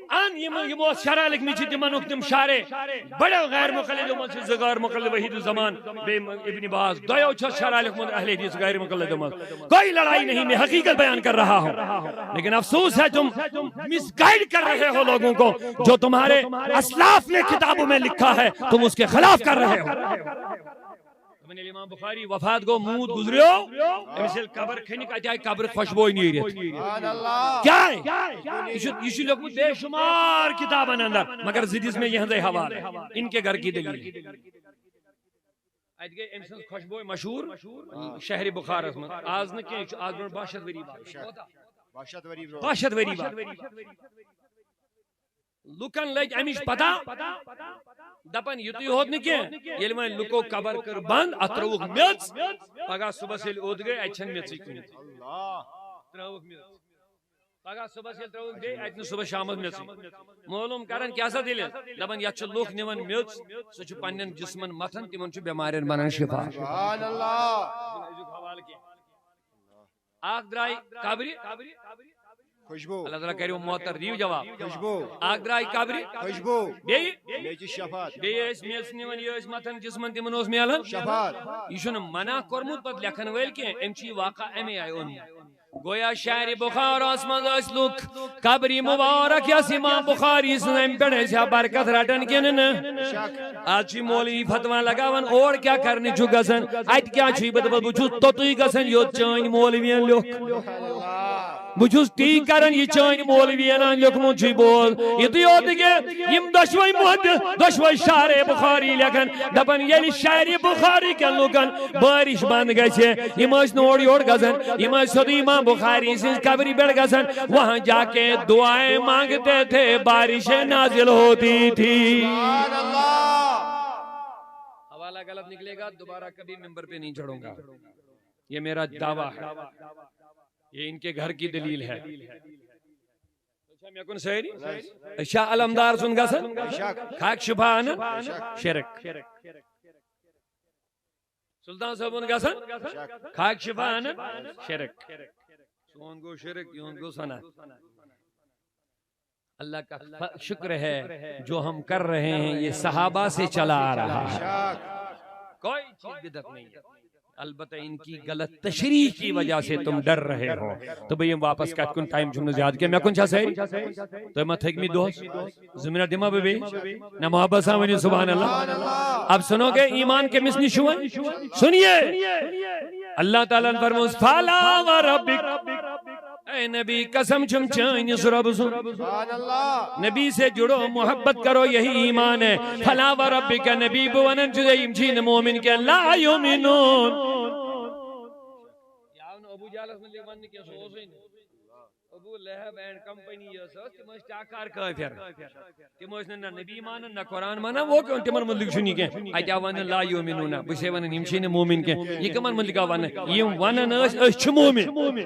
ان یِم، یِمو شرح لیکھمٕتۍ چھِ، تِمن اوس تِم شارح۔ بڑٮ۪و غیر مقلدو منٛز چھِ زٕ غیر مقلد، وحید الزمان، بیٚیہِ ابن باز۔ دۄیو چھِ شرح لیکھمُت اہل حدیث غیر مقلدو منٛز۔ کوئی لڑائی نہیں، میں حقیقت بیان کر رہا ہوں۔ لیکن افسوس ہے، تم مس گائیڈ کر رہے ہو لوگوں کو۔ جو تمہارے اسلاف نے کتابوں میں لکھا ہے، تم اس کے خلاف کر رہے ہو۔ دپان ییٚلہِ امام بخاری وفات گوٚو، موٗد گُزریو، أمِس ییٚلہِ قبر کھٔنِکھ، اَتہِ آیہِ قبرِ خۄشبوے نیٖرِتھ۔ سبحان اللہ۔ کیٛاہ؟ یہِ چھُ، یہِ چھُ لیوٚکھمُت بے شُمار کِتابن اندر، مگر زٕ دِژ مےٚ یِہنٛزے حوالہٕ، ان کے گھر کی دلیل۔ اَتہِ گٔے أمۍ سٕنٛز خۄشبوے مشہوٗر شہرِ بخارس منٛز۔ آز نہٕ کینٛہہ، یہِ چھُ آز برونٛٹھ باہ شیٚتھ ؤری بعد۔ باہ شیٚتھ ؤری برونٛٹھ۔ باہ شیٚتھ ؤری بعد۔ لُکن لٔج امِچ پتہ، دپان یُتُے ہوت نہٕ کینٛہہ، ییٚلہِ وۄنۍ لُکو قبر کٔر بند، اتھ ترٲوُکھ میٚژ، پگاہ صُبحس ییٚلہِ اوٚت گٔے، اتہِ چھنہٕ میٚژٕے کُنہِ۔ ترٲوُکھ میٚژ۔ پگاہ صُبحس ییٚلہِ ترٲوُکھ بیٚیہِ، اتہِ نہٕ صُبحس شامس میٚژٕے۔ معلوم کران کیٛاہ سا دٔلیٖل؟ دپان یتھ چھِ لُکھ نِوان میٚژ، سُہ چھُ پننٮ۪ن جسمن متھان، تِمن چھُ بٮ۪مارٮ۪ن بنان شفا۔ سبحان اللہ۔ اکھ درٛاے قبرِ۔ خوشبو۔ اللہ تعالیٰ کریو معطر، دِیِو جواب۔ خوشبو۔ اکھ درٛاے قبرِ۔ خوشبو۔ بیٚیہِ؟ میٚژِ شفاعت۔ بیٚیہِ ٲسۍ میٚژ نِوان، یہِ ٲسۍ متھان جسمن، تِمن اوس میلان۔ شفاعت۔ یہِ چھُنہٕ منع کوٚرمُت پتہٕ لیکھن وٲلۍ کینٛہہ، أمۍ چھُ یہِ واقعہ اَمے آیہِ اوٚنمُت۔ گویا شہرِ بخارس منٛز ٲسۍ لُکھ قبرِ مبارک یۄس امام بخاری سٕنٛز، امہِ پٮ۪ٹھ ٲسۍ ہا برکت رٹان کِنہٕ نہٕ؟ آز چھِ مولوی فتوا لگاوان، اور کیٛاہ کرنہِ چھُ گژھان، اتہِ کیٛاہ چھُے؟ بہٕ دپس، بہٕ چھُس توٚتُے گژھان، یوٚت چٲنۍ مولوین لیوٚکھ۔ بہٕ چھُس تی کران، یہِ چٲنۍ مولوین لیوٚکھمُت چھُے، بوز۔ یِتُے یوت نہٕ کینٛہہ، یِم دۄشوے محدث، دۄشوے شہرِ بخاری لیکھان، دپان، ییٚلہِ شہرِ بخاری کٮ۪ن لوٗکن بارش بند گژھِ، یِم ٲسۍ نہٕ اورٕ یورٕ گژھان، یِم ٲسۍ سیوٚدُے امام بخاری سٕنٛزِ قبرِ پٮ۪ٹھ گژھان، وہاں جا کے دعائیں مانگتے تھے، بارشیں نازل ہوتی تھی۔ سبحان اللہ۔ حوالہ غلط نکلے گا، دوبارہ کبھی ممبر پہ نہیں چڑھوں گا۔ یہ میرا دعویٰ ہے، یہ ان کے گھر کی دلیل ہے۔ اچھا، مےٚ کُن سٲری؟ اچھا، علمدار سُنٛد گژھن؟ خاک شفا اَنن؟ شرک۔ سلطان صٲبُن گژھن؟ خاک شفا اَنن؟ شرک۔ سون گوٚو شرک، یِہُنٛد گوٚو سنت۔ اللہ کا ف-، شکر ہے، جو ہم کر رہے ہیں، یہ صحابہ سے چلا آ رہا ہے۔ کوئی چیز بدعت نہیں ہے۔ البتہ ان کی غلط تشریح کی وجہ سے تم ڈر رہے ہو۔ تو بھئی، ہم واپس کتھ کن، ٹائم چھُنہٕ زیادٕ کینٛہہ۔ مےٚ کُن چھا سٲری؟ تُہۍ ما تھٔکۍ مٕتۍ دۄہس؟ زٕ منٹ دِما بہٕ بیٚیہِ؟ نہ، محبت سان ؤنِو سبحان اللہ۔ اب سنو گے ایمان کٔمِس نِش چھُ وۄنۍ؟ سُنیے۔ اللہ تعالیٰ ہن فرمووُس، فلا و ربک۔ اے نبی، قسم چھُم چٲنِس رۄبہٕ سُنٛد۔ سبحان اللہ۔ نبی سے جڑو، محبت کرو، یہی ایمان ہے۔ فلا و ربک نبی، بہٕ ونان چھُس، یِم چھی نہٕ مومن کینٛہہ۔ لا یؤمنون۔ یہِ آو نہٕ ابو جہلس مُتعلق وننہٕ کینٛہہ، سُہ اوسُے نہٕ۔ ابو لہب اینڈ کمپنی یۄس ٲس، تِم ٲسۍ ٹاکار کٲفر۔ تِم ٲسۍ نہٕ نہ نبی مانان، نہ قرآن مانان، وہ کیوں تِمن مُتعلق چھُنہٕ یہِ کینٛہہ۔ اتہِ آو وننہٕ لا یؤمنون، بہٕ چھسے ونان، یِم چھِی نہٕ مومن کینٛہہ۔ یہِ کٕمن مُتعلق آو وننہٕ؟ یِم ونان ٲسۍ، أسۍ چھِ مومن۔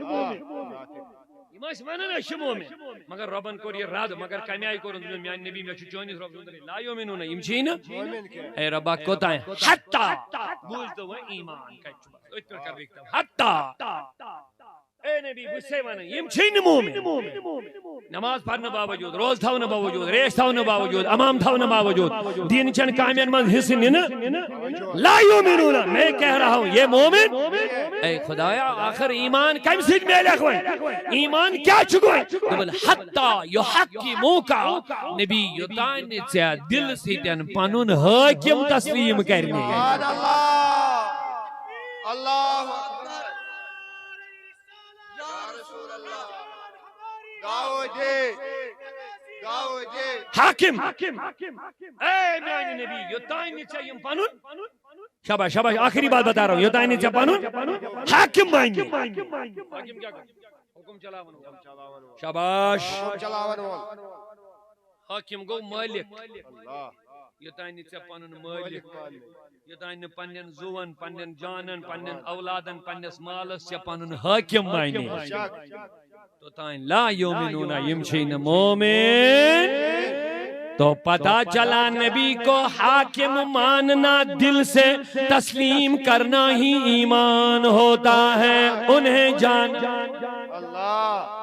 یِم ٲسۍ ونان، أسۍ چھِ مومن۔ مگر رۄبن کوٚر یہِ رد، مگر کمہِ آیہِ کوٚرُن؟ دوٚپُن، میانہِ نبی، مےٚ چھُ چٲنِس رۄبہٕ سُنٛد لا یؤمنون، یِم چھِی نہٕ۔ اے رۄبا، کوٚتام؟ حتی۔ بوٗزتو وۄنۍ ایمان کتہِ چھُ؟ أتھۍ پٮ۪ٹھ کر بہٕ اکتفا۔ حتی۔ اے نبی، بہٕ چھسے ونان، یِم چھِی نہٕ مومن۔ نماز پرنہٕ باوجود، روزٕ تھاونہٕ باوجود، ریش تھاونہٕ باوجود، امام تھاونہٕ باوجود، دین چن کامین منٛز حصہٕ نِنہٕ۔ لا یؤمنون، میں کہہ رہا ہوں، یہ مومن۔ اے خدایا، آخر ایمان کمہِ سۭتۍ میلکھ وۄنۍ؟ ایمان کیٛاہ چھُ وۄنۍ؟ دوٚپُن، حتی یحکموک، نبی، یوٚتام نہٕ ژےٚ دل سۭتۍ پنُن حٲکم تسلیم کرِ۔ سبحان اللہ۔ اللہ اکبر۔ یا رسول اللہ۔ گاؤ دے۔ گاؤ دے۔ حاکم۔ اے میانہِ نبی، یوٚتام نہٕ ژےٚ یِم پنُن، شاباش، شاباش، آخری بات بتا رہا ہوں، یوٚتام نہٕ ژےٚ پنُن حاکم مانہِ۔ حاکم کیٛاہ گوٚو؟ حکم چلاون وول۔ شاباش۔ حکم چلاون وول۔ حاکم گوٚو مٲلِک۔ اللہ۔ یوٚتام نہٕ ژےٚ پنُن مٲلِک، یوٚتام نہٕ پننٮ۪ن زُوَن، پننٮ۪ن جانن، پننٮ۪ن اولادن، پننِس مالس ژےٚ پنُن حٲکم مانہِ، توٚتام لا یؤمنون، یِم چھِی نہٕ مومن۔ تو پتہ چلا نبی کو حاکم ماننا، دل سے تسلیم کرنا ہی ایمان ہوتا ہے۔ انہیں جان اللہ۔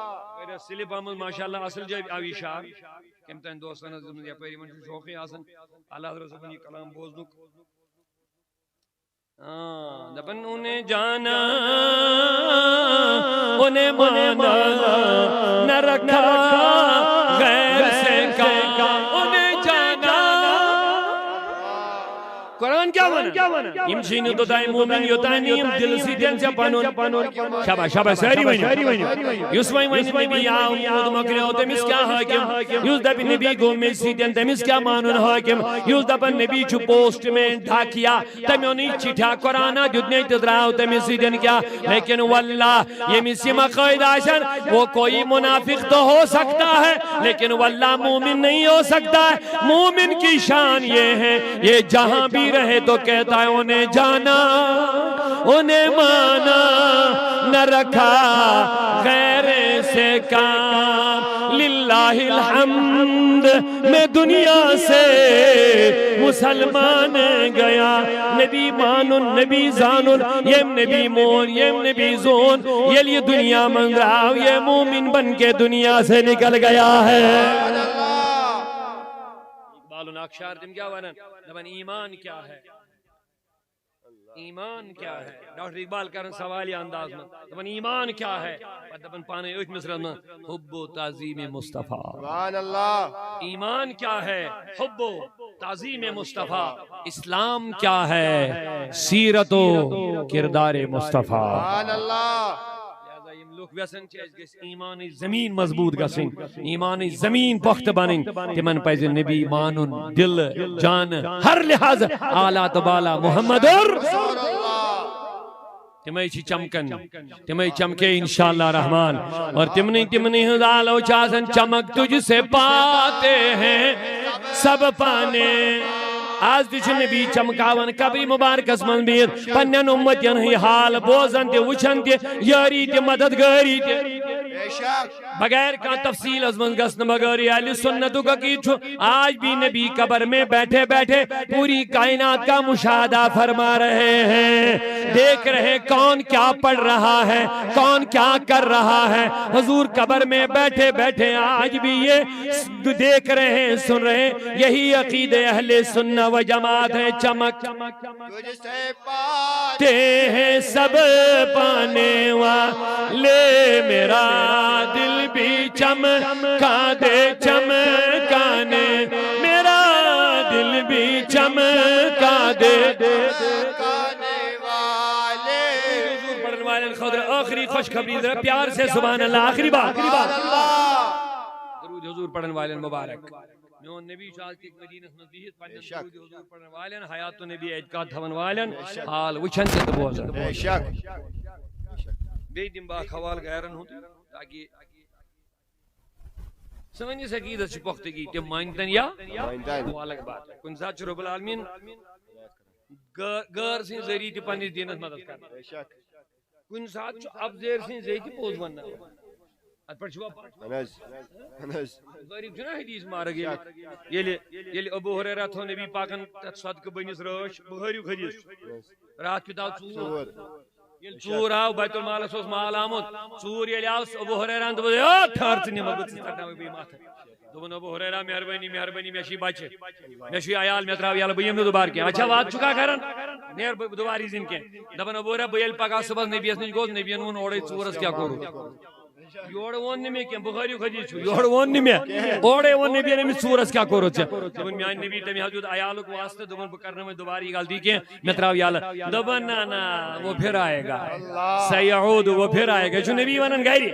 سلپ آمد ماشاءاللہ اصل جاے آو یہ شعر۔ کم تام دوستن حظ دیُتمُت یپٲرۍ، یِمن چھُ شوقٕے آسان اعلیٰ حضرت صٲبُن یہِ کلام بوزنُک۔ ہاں، دپن انہیں جانا، انہیں مانا، نہ رکھا غیر سے کام۔ انہیں جانا۔ قرآن کیا ونان؟ یم چھ نہٕ توٚتام مومن یوٚتام نہٕ یم دل سۭتۍ ژےٚ پنُن۔ شاباش، شاباش، سٲری ؤنِو۔ یُس وۄنۍ ونہِ نبی آو، موٗد مۄکلیو، تٔمِس کیٛاہ حٲکِم؟ یُس دپہِ نبی گوٚو مےٚ سۭتۍ، تٔمِس کیٛاہ مانُن حٲکِم؟ یُس دپن نبی چھُ پوسٹ مین ڈاکیا، تٔمۍ اوٚنُے چِٹھا قرآنا دیُت نے تہٕ درٛاو تٔمِس سۭتۍ کیٛاہ؟ لیکن واللہ، ییٚمِس یِم عقٲیِد آسن، وہ کوئی منافق تو ہو سکتا ہے، لیکن واللہ مومن نہیں ہو سکتا ہے۔ مومن کی شان یہ ہے، یہ جہاں بھی رہے تو کہتا ہے، انہیں جانا، انہیں مانا، نہ رکھا غیر سے کام۔ للہ الحمد، میں دنیا سے مسلمان گیا۔ نبی مانُن، نبی زانُن، یم نبی مون، یم نبی زون، ییٚلہِ یہِ دنیا منٛز درٛاو، یہ مومن بن کے دنیا سے نکل گیا ہے۔ اقبالن اکھ شعر، تِم کیٛاہ ونان؟ دپان، ایمان کیا ہے؟ ایمان کیا ہے؟ ڈاکٹر اقبال کرن سوالیہ انداز منٛز، دپان، ایمان کیا ہے؟ پتہٕ دپان پانے أتھۍ مصرعس منٛز، حب و تعظیم مصطفیٰ۔ سبحان اللہ۔ ایمان کیا ہے؟ حب و تعظیم مصطفیٰ۔ اسلام کیا ہے؟ سیرت و کردار مصطفیٰ۔ سبحان اللہ۔ لہذا یم لوگ ویسن چھ، اسہِ گژھِ ایمانٕچ زمین مضبوط گژھٕنۍ، ایمانٕچ زمین پختہٕ بنٕنۍ۔ تمن پزِ نبی مانُن، دل، جان، ہر لحاظ اعلیٰ تہٕ بالا محمد اور۔ تمے چھ چمکن، تمے چمکے انشاءاللہ رحمان۔ اور تمنٕے، تمنٕے ہٕنٛز آلو چھ آسان، چمک تجھ سے پاتے ہیں سب پانے۔ آز تہِ چھُ نبی چمکاوان قبرِ مبارکس منٛز بِہِتھ، پننٮ۪ن اُمتین ہٕنٛدۍ حال بوزان تہِ، وٕچھان تہِ، یٲری تہِ، مددگٲری تہِ۔ بغیر کانٛہہ تفصیلس منٛز گژھنہٕ بغٲر، یہِ اہلِ سنتُک عقیٖدٕ چھُ۔ آج بھی نبی قبر میں بیٹھے بیٹھے پوری کائنات کا مشاہدہ فرما رہے ہیں، دیکھ رہے ہیں کون کیا پڑھ رہا ہے، کون کیا کر رہا ہے۔ حضور قبر میں بیٹھے بیٹھے آج بھی یہ دیکھ رہے ہیں، سن رہے ہیں۔ یہی عقیدہ اہل سنت و جماعت ہے۔ چمک تجھ سے پاتے ہیں سب پانے والے، میرا دل بھی چمکا دے چمکانے، میرا دل بھی چمکا دے۔ حضور پڑھن والن خٲطرٕ ٲخری خوشخبری، ذرا پیار سے سبحان اللہ، آخری بار۔ درود حضور پڑھن والن مبارک۔ میون نبی چھُ آز تہِ مدینس منٛز بِہِتھ، پننٮ۪ن درود حضور پڑھن والٮ۪ن، حیات النبی اعتقاد تھاون والٮ۪ن حال وٕچھان تہِ تہٕ بوزان۔ بے شک۔ بیٚیہِ دِمہٕ بہٕ اکھ حوالہٕ غیرن ہُنٛد، تاکہِ سٲنِس عقیٖدس چھِ پۄختگی، تِم مٲنتن یا مٲنتن۔ وہ الگ بات ہے۔ کُنہِ ساتہٕ چھُ رب العالمین غٲ-، غٲر سٕنٛدۍ ذٔریعہٕ تہِ پننِس دیٖنس مدد کران۔ بے شک۔ کُنہِ ساتہٕ چھُ اپزیر سٕنٛدۍ ذٔریعہٕ تہِ پوٚز ونناوان۔ اتھ پٮ۪ٹھ چھُوا پتہ؟ اہن حظ، اہن حظ۔ بخاری چھُنہ حدیث مبارک ییٚلہِ، ییٚلہِ، ییٚلہِ ابو ہریرہ تھوٚو نبی پاکن تتھ صدقہٕ بٔنِس رٲچھ، بخاریُک حدیث۔ راتھ کیُتھ آو ژوٗر۔ ژوٗر۔ ییٚلہِ ژوٗر آو، بیت المالس اوس مال آمُت، ژوٗر ییٚلہِ آو، ابو ہریرہن دوٚپُس، "ہے، ٹھہر ژٕ نِمکھ بہٕ، ژٕ ژٹناوَے بہٕ یِم اتھٕ۔" دوٚپُن، "ابو ہریرہ، مہربٲنی، مہربٲنی، مےٚ چھِ بچہِ، مےٚ چھُ یہِ عیال، مےٚ ترٛاو یَلہٕ، بہٕ یِمہٕ نہٕ دُبارٕ کینٛہہ۔" اچھا، واتہٕ چھُکھا کران؟ نیر بہٕ دُبارٕ یی زِنہٕ کینٛہہ۔ دَپان، "ابو ہریرہ، بہٕ ییٚلہِ پگاہ صُبحس نبیَس نِش گوس، نبیَن ووٚن اورَے ژوٗرَس کیٛاہ کوٚرُتھ؟" یورٕ ووٚن نہٕ مےٚ کینٛہہ، بخاریُک حدیث چھُ، یورٕ ووٚن نہٕ مےٚ، اورَے ووٚن نبیَن أمِس ژوٗرَس کیٛاہ کوٚرُتھ ژےٚ؟ دوٚپُن، "میٛانہِ نبی، تَمہِ حظ دیُت عیالُک واسطہٕ، دوٚپُن، بہٕ کرنہٕ وۄنۍ دُبارٕ یہِ غلطی کینٛہہ۔" مےٚ ترٛاو یَلہٕ۔ دوٚپُن، "نہ، نہ، وہ پھر آئے گا۔ سیعود، وہ پھر آئے گا۔" یہِ چھُ نبی وَنان گرِ۔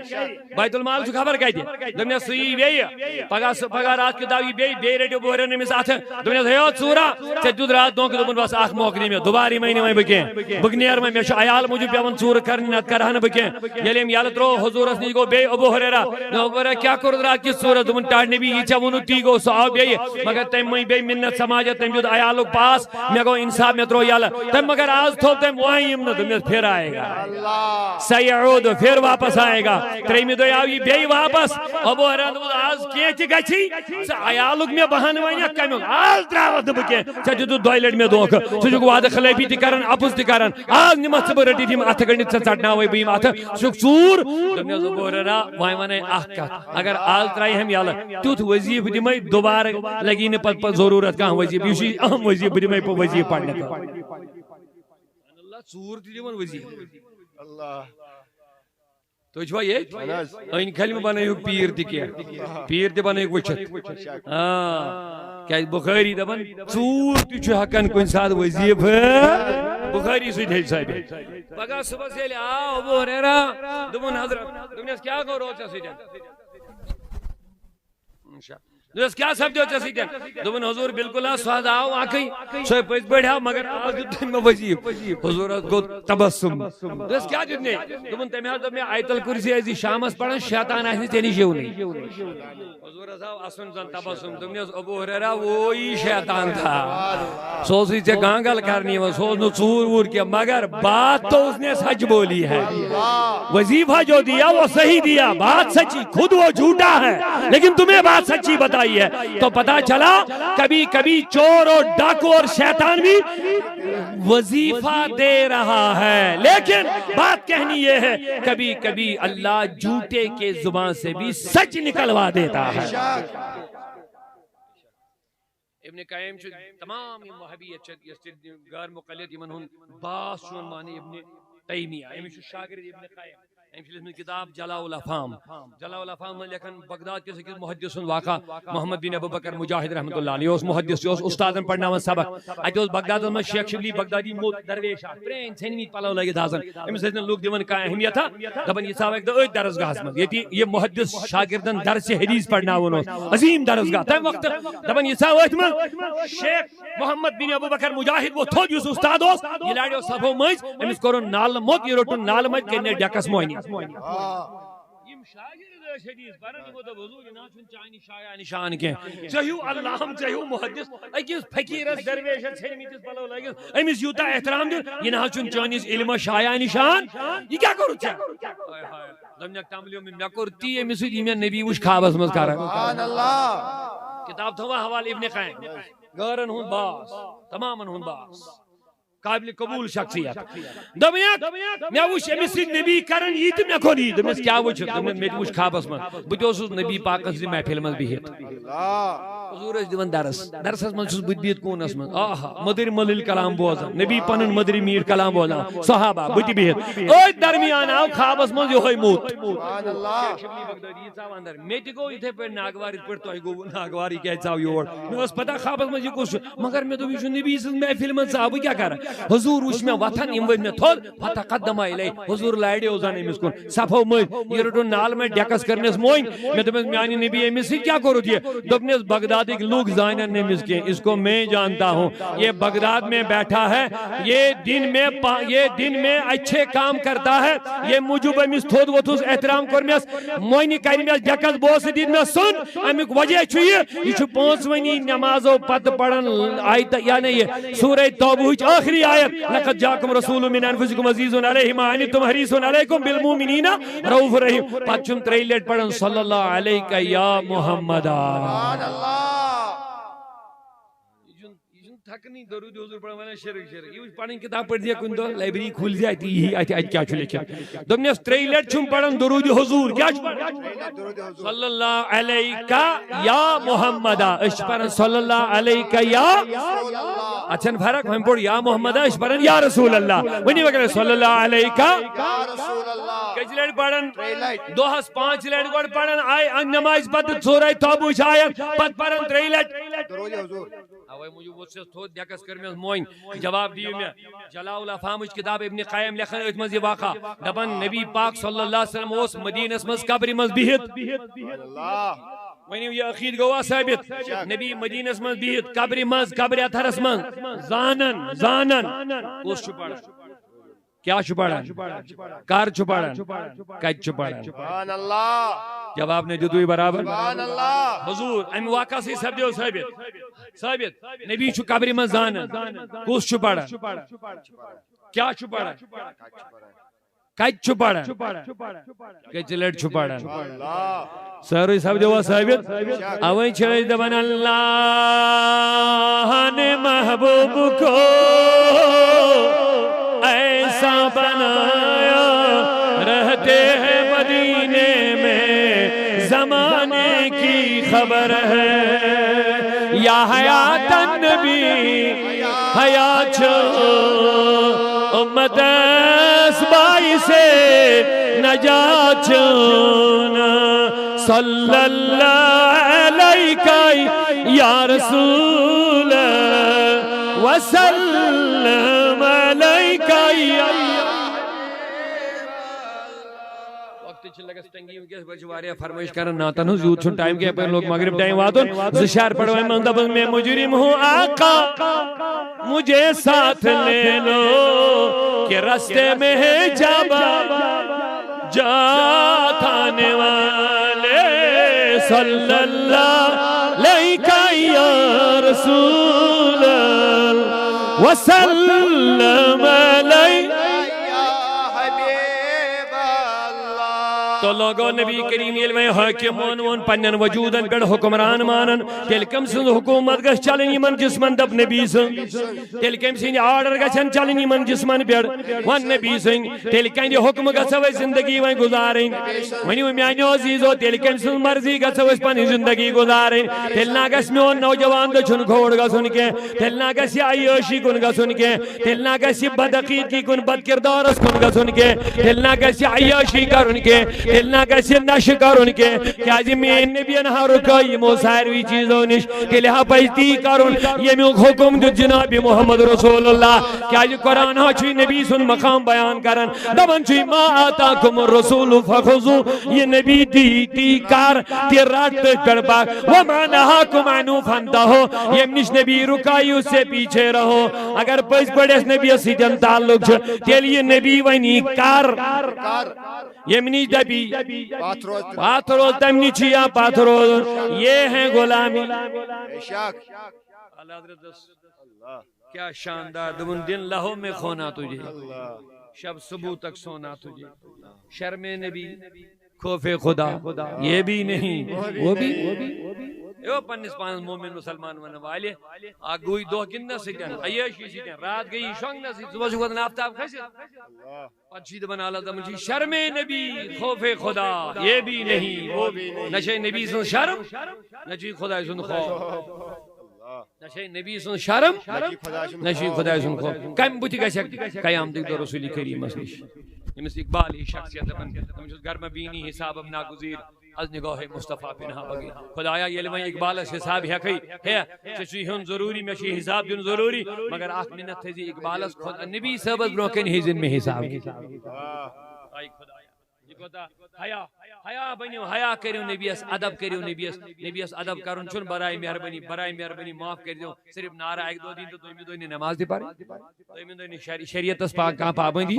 بیت المال چھُ خبر کَتہِ۔ دوٚپنَس، "سُہ یی بیٚیہِ۔ پگاہ سُہ، پگاہ راتھ کیُتھ آو یہِ بیٚیہِ، بیٚیہِ رٔٹِو بہٕ ہُرٮ۪ن أمِس اَتھٕ۔" دوٚپنَس، "ہے، او ژوٗرا، ژےٚ دیُت راتھ دھونٛکہٕ، دوٚپُن، بَس اَکھ موقعہٕ دِیِو مےٚ، دُبارٕ یِمَے نہٕ وۄنۍ بہٕ کینٛہہ۔ بہٕ نیر وۄنۍ، مےٚ چھُ عیال موٗجوٗب پٮ۪وان ژوٗرٕ کَرٕنۍ، نَتہٕ کَرٕہا نہٕ بہٕ کینٛہہ۔" ییٚلہِ أمۍ یَلہٕ ترٛوو، حضوٗرَس نِش گوٚو، پے ابو ہریرہ، نو ابو ہریرہ کیا کوٚر رات کِژھ ژوٗر؟ دوٚپُن ٹاٹھ نبی، یہِ ژےٚ ووٚنُتھ تی گوٚو، سُہ آو بیٚیہِ، مگر تٔمۍ مٔنۍ بیٚیہِ مِنت سماجت، تٔمۍ دیُت عیالُک پاس، مےٚ گوٚو انصاف، مےٚ ترٛوو یَلہٕ۔ تٔمۍ مگر آز تھوٚو تٔمۍ وۄنۍ یِم نہٕ، دوٚپمَس پھر آئے گا، سیعود، پھر واپس آئے گا۔ ترٛیٚیِمہِ دۄہہِ آو یہِ بیٚیہِ واپس۔ ابو ہریرہ دوٚپُن، آز کینٛہہ تہِ گژھی، ژٕ عیالُک مےٚ بہانہٕ وَنہِ کَمیُک، آز ترٛاوَتھ نہٕ بہٕ کینٛہہ، ژےٚ دیُتُتھ دۄیہِ لَٹہِ مےٚ دھوکہٕ، ژٕ چھُکھ وعدٕ خلٲفی تہِ کران، اَپُز تہِ کران، آز نِمَتھ ژٕ بہٕ رٔٹِتھ یِم اَتھٕ گٔنٛڈِتھ، ژےٚ ژَٹناوَے بہٕ یِم اَتھٕ، ژٕ چھُکھ ژوٗر۔ دوٚپنَس ابو ہریرہ، وۄنۍ وَنَے اَکھ کَتھ، اگر آز ترٛایہِ ہم یَلہٕ، تیُتھ وظیٖفہٕ دِمَے، دُبارٕ لَگی نہٕ پَتہٕ، پَتہٕ ضروٗرت کانٛہہ وظیٖفہٕ، یہِ چھُ یہِ اہم وظیٖفہٕ، بہٕ دِمَے پَتہٕ وظیٖفہٕ پَرنہٕ خٲطرٕ۔ اللہ، ژوٗر تہِ دِوان وظیٖفہٕ۔ اللہ۔ تُہۍ چھِوا ییٚتہِ؟ اہن حظ۔ أنۍ کھلہِ مہٕ بَنٲیِو پیٖر تہِ کینٛہہ۔ پیٖر تہِ بَنٲیِو وٕچھِتھ۔ آ۔ کیٛازِ بُخٲری دَپان، ژوٗر تہِ چھُ ہٮ۪کان کُنہِ ساتہٕ وظیٖفہٕ بُخٲری سۭتۍ ہیٚچھِ ثٲبِت۔ پَگاہ صُبحَس ییٚلہِ آو ابو ہریرہ، دوٚپُن حضرت، دوٚپنَس، کیٛاہ گوٚو روز ژےٚ سۭتۍ؟ اچھا۔ دوٚپنَس، کیٛاہ سپدیو ژےٚ سۭتۍ؟ دوٚپُن، حضور، بالکل حظ، سُہ حظ آو اَکٕے، سُہ ہے پٔزۍ پٲٹھۍ آو، مگر آز دیُت تٔمۍ مےٚ وظیٖفہٕ۔ حضور حظ گوٚو تبسم۔ دوٚپنَس، کیٛاہ دیُت نے؟ دوٚپُن، تٔمۍ حظ دوٚپ مےٚ، آیت الکرسی ٲسۍ زِ شامَس پَران، شیطان آسہِ نہٕ ژےٚ نِش یِونٕے۔ حضور حظ آو اَسُن زَن تبسم۔ دوٚپنَس، ابو ہریرہ، وہی شیطان تھا۔ سُہ اوسُے ژےٚ گانگل کرنہِ یِوان، سُہ اوس نہٕ ژوٗر ووٗر کینٛہہ، مگر بات تو اس نے سچ بولی ہے۔ وظیفہ جو دیا وہ صحیح دیا، بات سچی، خود وہ جھوٹا ہے، لیکن تمہیں بات سچی بتائی ہے۔ تو پتا چلا، کبھی کبھی چور اور ڈاکو اور شیطان بھی وظیفہ دے رہا ہے، لیکن بات کہنی یہ ہے، کبھی کبھی اللہ جھوٹے کے زبان سے بھی سچ نکلوا دیتا ہے۔ ابن قیم چھُ، تمام یِم وہابیت چھِ، یۄس تہِ غٲر مقلد، یِمن ہُنٛد باس چھُ یِوان ماننہٕ ابن تیمیہ، أمِس چھُ شاگرد ابن قیم۔ أمۍ چھِ لیٚچھمٕژ کِتاب جلاء الافہام۔ جلاء الافہام منٛز لیکھان بغداد کِس أکِس محدث سُنٛد واقعہ، محمد بن ابو بکر مجاہد رحمتہ اللہ علیہ اوس محدث، یہِ اوس اُستادن پرناوان سبق۔ اَتہِ اوس بغدادس منٛز شیخ شبلی بغدادی موٚت درویش اکھ، پرٛٲنۍ ژھیٚنمٕتۍ پَلو لٲگِتھ آسان۔ أمِس ٲسۍ نہٕ لُکھ دِوان کانٛہہ اہمیت۔ دَپان، یہِ ژاو اَکہِ دۄہ أتھۍ درسگاہَس منٛز، ییٚتہِ یہِ محدث شاگردَن درسِ حدیث پَرناوان اوس، عظیٖم درسگاہ۔ تَمہِ وقتہٕ دَپان، یہِ ژاو أتھۍ منٛز۔ شیخ محمد بن ابو بکر مجاہد ووٚتھ تھوٚد، یُس اُستاد اوس، یہِ لاریو صفو مٔنٛزۍ، أمِس کوٚرُن نالہٕ موٚت، یہِ روٚٹُن نالہٕ مَتہِ، کٔرۍ نَس ڈٮ۪کَس مۄہنی۔ یِم شاگرد ٲسۍ حدیث پران، یِمو دوٚپ، حضور، یہِ نہ حظ چھُنہٕ چانہِ شایان نِشان کینٛہہ۔ ژےٚ ہیوٗ اللہ، ژےٚ ہیوٗ محدث، أکِس فقیٖرس درویشس ژھیٚنمٕتِس پلو لٲگِتھ، أمِس یوٗتاہ احترام دیُن، یہِ نہ حظ چھُنہٕ چٲنِس علمس شایان نِشان۔ یہِ کیٛاہ کوٚرُتھ ژےٚ؟ ہاے ہاے۔ دوٚپنَکھ، تَملیو مےٚ، مےٚ کوٚر تی أمِس سۭتۍ، یہِ مےٚ نبی وٕچھ خوابس منٛز کران۔ سبحان اللہ۔ کِتاب تھٲووا حوالہٕ ابن قیم۔ غٲرن ہُنٛد باس، تمامن ہُنٛد باس۔ قابل قبول شخصیت۔ دوٚپمَکھ، مےٚ وٕچھ أمِس سۭتۍ نبی کران یی تہٕ مےٚ کوٚر یی۔ دوٚپمَس، کیٛاہ وٕچھُتھ؟ دوٚپمَس، مےٚ تہِ وٕچھ خوابَس منٛز، بہٕ تہِ اوسُس نبی پاکَس سٕنٛزِ محفِلہِ منٛز بِہِتھ۔ حضور ٲسۍ دِوان درس، درسَس منٛز چھُس بہٕ تہِ بِہِتھ کوٗنَس منٛز۔ آہا، مٔدٕرۍ مٔلٕلۍ کلام بوزان، نبی پَنُن مٔدٕرۍ میٖٹھۍ کلام بوزان، صحابہ، بہٕ تہِ بِہِتھ۔ أتھۍ درمیان آو خوابَس منٛز یِہوٚے موٚت۔ سبحان اللہ۔ شیخ شبلی بغدادی ژاو اندر۔ مےٚ تہِ گوٚو یِتھَے پٲٹھۍ ناگوار، یِتھ پٲٹھۍ تۄہہِ گوٚوُ ناگوار، یہِ کیٛازِ ژاو یور؟ مےٚ ٲس پتہ خوابس منٛز یہِ کُس چھُ، مگر مےٚ دوٚپ، یہِ چھُ نبی سٕنٛز محفِلہِ منٛز ژاو، بہٕ کیٛاہ کرٕ؟ حضور وٕچھ مےٚ وۄتھان، یِم ؤتھۍ مےٚ تھوٚد، فتقدم الیہ، حضور لاریو زن أمِس کُن، صفو مٔنٛزۍ، یہِ روٚٹُن نالہٕ مےٚ ڈٮ۪کس، کٔرنس مۄنۍ۔ مےٚ دوٚپمس، میانہِ نبی، أمِس سۭتۍ کیٛاہ کوٚرُتھ یہِ؟ دوٚپنس، بغدادٕکۍ لوٗکھ زانن نہٕ أمِس کینٛہہ، اس کو میں جانتا ہوں، یہ بغداد میں بیٹھا ہے، یہ دن میں پا-، یہ دن میں اچھے کام کرتا ہے، یہ موٗجوٗب أمِس تھوٚد ووٚتھُس، احترام کوٚرمس، مۄنہِ کرِ مےٚ ڈٮ۪کس بوسہٕ دِتھ مےٚ سُن۔ امیُک وجہ چھُ یہِ، یہِ چھُ پانٛژوٕنی نمازو پتہٕ پران آیت، یعنی یہِ سورہ توبہٕچ ٲخری آیت، "لقد جاءکم رسول من انفسکم عزیز علیہ ما عنتم حریص علیکم بالمؤمنین رؤوف رحیم۔" پتہٕ چھُم ترٛیٚیہِ لٹہِ پران، "صلی اللہ علیک یا محمد۔" سبحان اللہ۔ یہِ چھُنہٕ، یہِ چھُنہٕ تھکنٕے، درود حضور پران، ونان شرک شرک۔ یہِ وٕچھ پنٕنۍ کتاب پٔرۍ زِ کُنہِ دۄہ، لائبریری کھوٗلۍ زِ، اتہِ یی، اتہِ، اتہِ کیٛاہ چھُ لیکھِتھ۔ دوٚپنس، ترٛیٚیہِ لٹہِ چھُم پران درود حضور۔ کیٛاہ چھُ پران؟ صلی اللہ علیک یا محمد۔ أسۍ چھِ پران صلی اللہ علیک یا۔ اتھ چھنہٕ فرق، وۄنۍ پوٚر یا محمد، أسۍ چھِ پران یا رسول اللہ۔ ؤنِو وۄنۍ صلی اللہ علیک۔ یا رسول اللہ۔ کٔژِ لٹہِ پران؟ ترٛیٚیہِ لٹہِ۔ دۄہس پانٛژِ لٹہِ گۄڈٕ پران، آے نمازِ پتہٕ سورہ توبہٕچ آیت، پتہٕ پران ترٛیٚیہِ لٹہِ۔ درود حضور۔ اوے موٗجوٗب ووٚتھُس تھوٚد، ڈٮ۪کس کٔر مےٚ مۄنۍ۔ جواب دِیِو مےٚ۔ جلاء الافہامٕچ کِتاب ابن قیم لیکھان أتھۍ منٛز یہِ واقعہ۔ دپان، نبی پاک صلی اللہ علیہ وسلم اوس مدینس منٛز قبرِ منٛز بِہِتھ۔ اللہ۔ ؤنِو، یہِ عقیٖدٕ گوٚوا ثٲبت؟ نبی مدینس منٛز بِہِتھ قبرِ منٛز، قبرِ اطہرس منٛز۔ زانن، زانن۔ کُس چھُ پران؟ کیا چھُ پران؟ کر چھُ پران؟ کتہِ چھُ پران؟ سبحان اللہ۔ جواب نے دیُتوٕے برابر۔ سبحان اللہ۔ حضور، امہِ واقعہ سۭتۍ سپدیو ثٲبت، ثٲبت، نبی چھُ قبرِ منٛز زانان کُس چھُ پران، کیا چھُ پران، کتہِ چھُ پران، کٔژِ لٹہِ چھُ پران۔ اللہ۔ سٲرٕے سپدیوا ثٲبت؟ اوے چھِ أسۍ دپان، اللہ نے محبوب کو ایسا بنایا، رہتے ہیں مدینے میں زمانے کی خبر ہے۔ یا حیات النبی، حیات چھو امت اس باعث نجات چھو نا۔ صلی اللہ علیک یا رسول، وسلم علیک یا۔ وقت چھِ لگس تنگی وٕنکیٚس، بہٕ چھُس واریاہ فرمٲیش کران نعتن ہٕنٛز، یوٗت چھُنہٕ ٹایم کینٛہہ، یپٲرۍ لوٚگ مغرب ٹایم واتُن۔ زٕ شعر پرو وۄنۍ منٛز، دپان، میں مجرم ہوں آقا، مجھے ساتھ لے لو، کہ راستے میں ہے جابا جات آنے والے۔ صلی اللہ علیک یا رسول، وسلم علیک۔ یا حبیب اللہ۔ تو لوگو، نبی کریم ییٚلہِ وۄنۍ حٲکِم ووٚن، ووٚن پننٮ۪ن وجوٗدن پٮ۪ٹھ حکمران مانن، تیٚلہِ کٔمۍ سٕنٛز حکوٗمت گژھِ چلٕنۍ یِمن جسمن؟ دپ نبی سٕنٛز۔ تیٚلہِ کٔمۍ سٕنٛدۍ آرڈر گژھن چلٕنۍ یِمن جسمن پٮ۪ٹھ؟ ون نبی سٕنٛدۍ۔ تیٚلہِ کہندِ حکمہٕ گژھو أسۍ زندگی وۄنۍ گُزارٕنۍ؟ ؤنِو میانیو عزیزو، تیٚلہِ کٔمۍ سٕنٛز مرضی گژھو أسۍ پنٕنۍ زندگی گُزارٕنۍ؟ تیٚلہِ نہ گژھِ میون نوجوان دٔچھُن کھووُر گژھُن کینٛہہ، تیٚلہِ نہ گژھِ یہِ عیٲشی کُن گژھُن کینٛہہ، تیٚلہِ نہ گژھِ یہِ بدعقیدگی کُن، بدکردارس کُن گژھُن کینٛہہ، تیٚلہِ نہ گژھِ عیٲشی کرُن کینٛہہ، تیٚلہِ نہ گژھِ نشہٕ کرُن کینٛہہ۔ کیازِ میٲنۍ نبین ہا رُکٲے یِمو ساروی چیٖزو نِش، تیٚلہِ ہا پزِ تی کرُن ییٚمیُک حکم دیُت جناب محمد رسول اللہ۔ کیازِ قرآن ہا چھُے نبی سُنٛد مقام بیان کران، دپان چھُے، ما آتاکم الرسول فخذوہ، یہِ نبی دی تی کر، تہِ رٹ تٔتھۍ پٮ۪ٹھ پکھ۔ وما نہاکم عنہ فانتہوا، ییٚمہِ نِش نبی رُکایو سے پیچھے رہو۔ اگر پٔزۍ پٲٹھۍ اَسہِ نبیَس سۭتۍ تعلق چھُ، تیٚلہِ یہِ نبی وَنی کر، ییٚمہِ نِش دَپی پتھ روز۔ پتھ روز، تَمہِ نِش چھُ یا پتھ روز۔ یہ ہے غلامی۔ بے شک۔ اعلیٰ حضرت دس اللہ۔ کیا شاندار، دوٚپُن، دن لہو میں کھونا تجھے، اللہ۔ شب صبح تک سونا تجھے، شرم نبی، خوف خدا، یہ بھی نہیں، وہ بھی۔ یہِ پننِس پانس مومن مسلمان ونن والہِ، اکھ گوٚوٕے دۄہ گِنٛدنس سۭتۍ، عیٲشی سۭتۍ، راتھ گٔیی شۄنٛگنس سۭتۍ، صبحس چھُ وۄتھان آفتاب کھٔسِتھ۔ اللہ۔ پتہٕ چھُ یہِ دپان، اللہ دپان چھُ، شرم نبی، خوف خدا، یہ بھی نہیں، وہ بھی نہیں۔ نہ چھے نبی سٕنٛز شرم، نہ چھُے خداے سُنٛد خوف۔ اللہ۔ نہ چھے نبی سٕنٛز شرم، نہ چھُے خداے سُنٛد نہ چھُے خداے سُنٛد خوف۔ کمہِ بُتھِ گژھِ قیامتٕکۍ دۄہ رسول کریمس نِش؟ ییٚمِس اقبال ہی شخصیت دپان، تٔمِس چھُس گرمہ بینی حسابم ناگزیر، از نگاہ مصطفیٰ پنہاں بغیر۔ خدایا، ییٚلہِ وۄنۍ اقبالس حساب ہٮ۪کھٕے، ہے، ژےٚ چھُے ہیوٚن ضروٗری، مےٚ چھُ یہِ حساب دیُن ضروٗری، مگر اکھ منت تھٲیزِ اقبالس خۄد-، نبی صٲبس برونٛہہ کنہِ ہیٚزِ نہٕ مےٚ حساب۔ آے خدایا، یہِ کوٗتاہ حیا، حیا بٔنِو، حیا کٔرِو نبیَس، ادب کٔرِو نبیَس۔ نبیَس ادب کرُن چھُنہٕ برائے مہربٲنی، برائے مہربٲنی معاف کٔرۍ زیو، صرف نعرہ اکہِ دۄہ دِنۍ تہٕ دوٚیمہِ دۄہ نہٕ نماز تہِ پرٕنۍ۔ دوٚیمہِ دۄہ نہٕ شری-، شریعتس پا-، کانٛہہ پابندی۔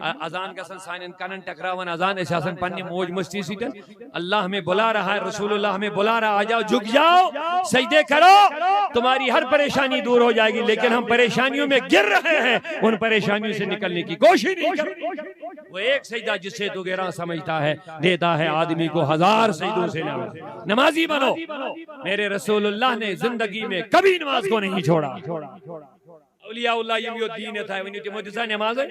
ا-، اذان گژھن سانٮ۪ن کنن ٹکراوان اذان، أسۍ آسان پننہِ موج مستی سۭتۍ۔ اللہ ہمیں بلا رہا ہے، رسول اللہ ہمیں بلا رہا ہے، آ جاؤ، جھک جاؤ، سجدے کرو، تمہاری ہر پریشانی دور ہو جائے گی، لیکن ہم پریشانیوں میں گر رہے ہیں، ان پریشانیوں سے نکلنے کی کوشش نہیں کرتے۔ وہ ایک سجدہ جسے تو گراں سمجھتا ہے، دیتا ہے آدمی کو ہزار سجدوں سے نواز۔ نمازی بنو، میرے رسول اللہ نے زندگی میں کبھی نماز کو نہیں چھوڑا۔ اولیاء اللہ یِم یوت دیٖن یتھ آیہِ، ؤنِو تِمو دِژا نمازے؟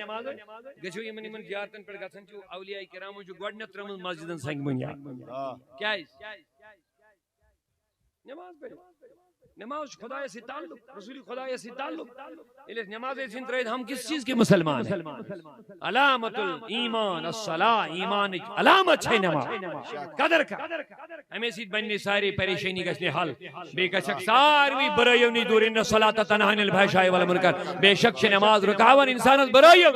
گٔژھِو یِمن، یِمن زیارتن پٮ۪ٹھ گژھان چھِو، اولیاء کرامو چھُ گۄڈٕنیتھ ترٲومٕژ مسجدن سنگ بنیاد۔ کیازِ؟ نماز پٔرِو۔ نماز چھُ خدایس سۭتۍ تعلق، رسول خدایس سۭتۍ تعلق۔ ییٚلہِ أسۍ نمازے ژھٕنۍ ترٲوِتھ، ہم کس چیز کے مسلمان ہیں؟ علامت الایمان الصلاۃ، ایمانٕچ علامت چھے نماز۔ قدر کر۔ امے سۭتۍ بنہِ سارے پریشانی گژھِ نہٕ حل۔ بیٚیہِ گژھکھ ساروٕے برٲیو نِش دوٗر۔ ان الصلاۃ تنہی عن الفحشاء والمنکر۔ بے شک چھِ نماز رُکاوان انسانس برٲیو۔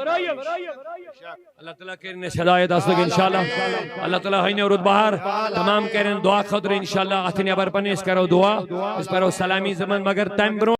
اللہ تعالیٰ کٔرِنۍ اَسہِ ہدایت اصلٕکۍ انشاءاللہ۔ اللہ تعالیٰ ہٲینو رُت بہار۔ تمام کٔرِنۍ دعا خٲطرٕ انشاءاللہ۔ اتھ نٮ۪بر پنہٕ أسۍ کرو دعا، أسۍ پرو سلامی زمان، مگر تمہِ برونٛہہ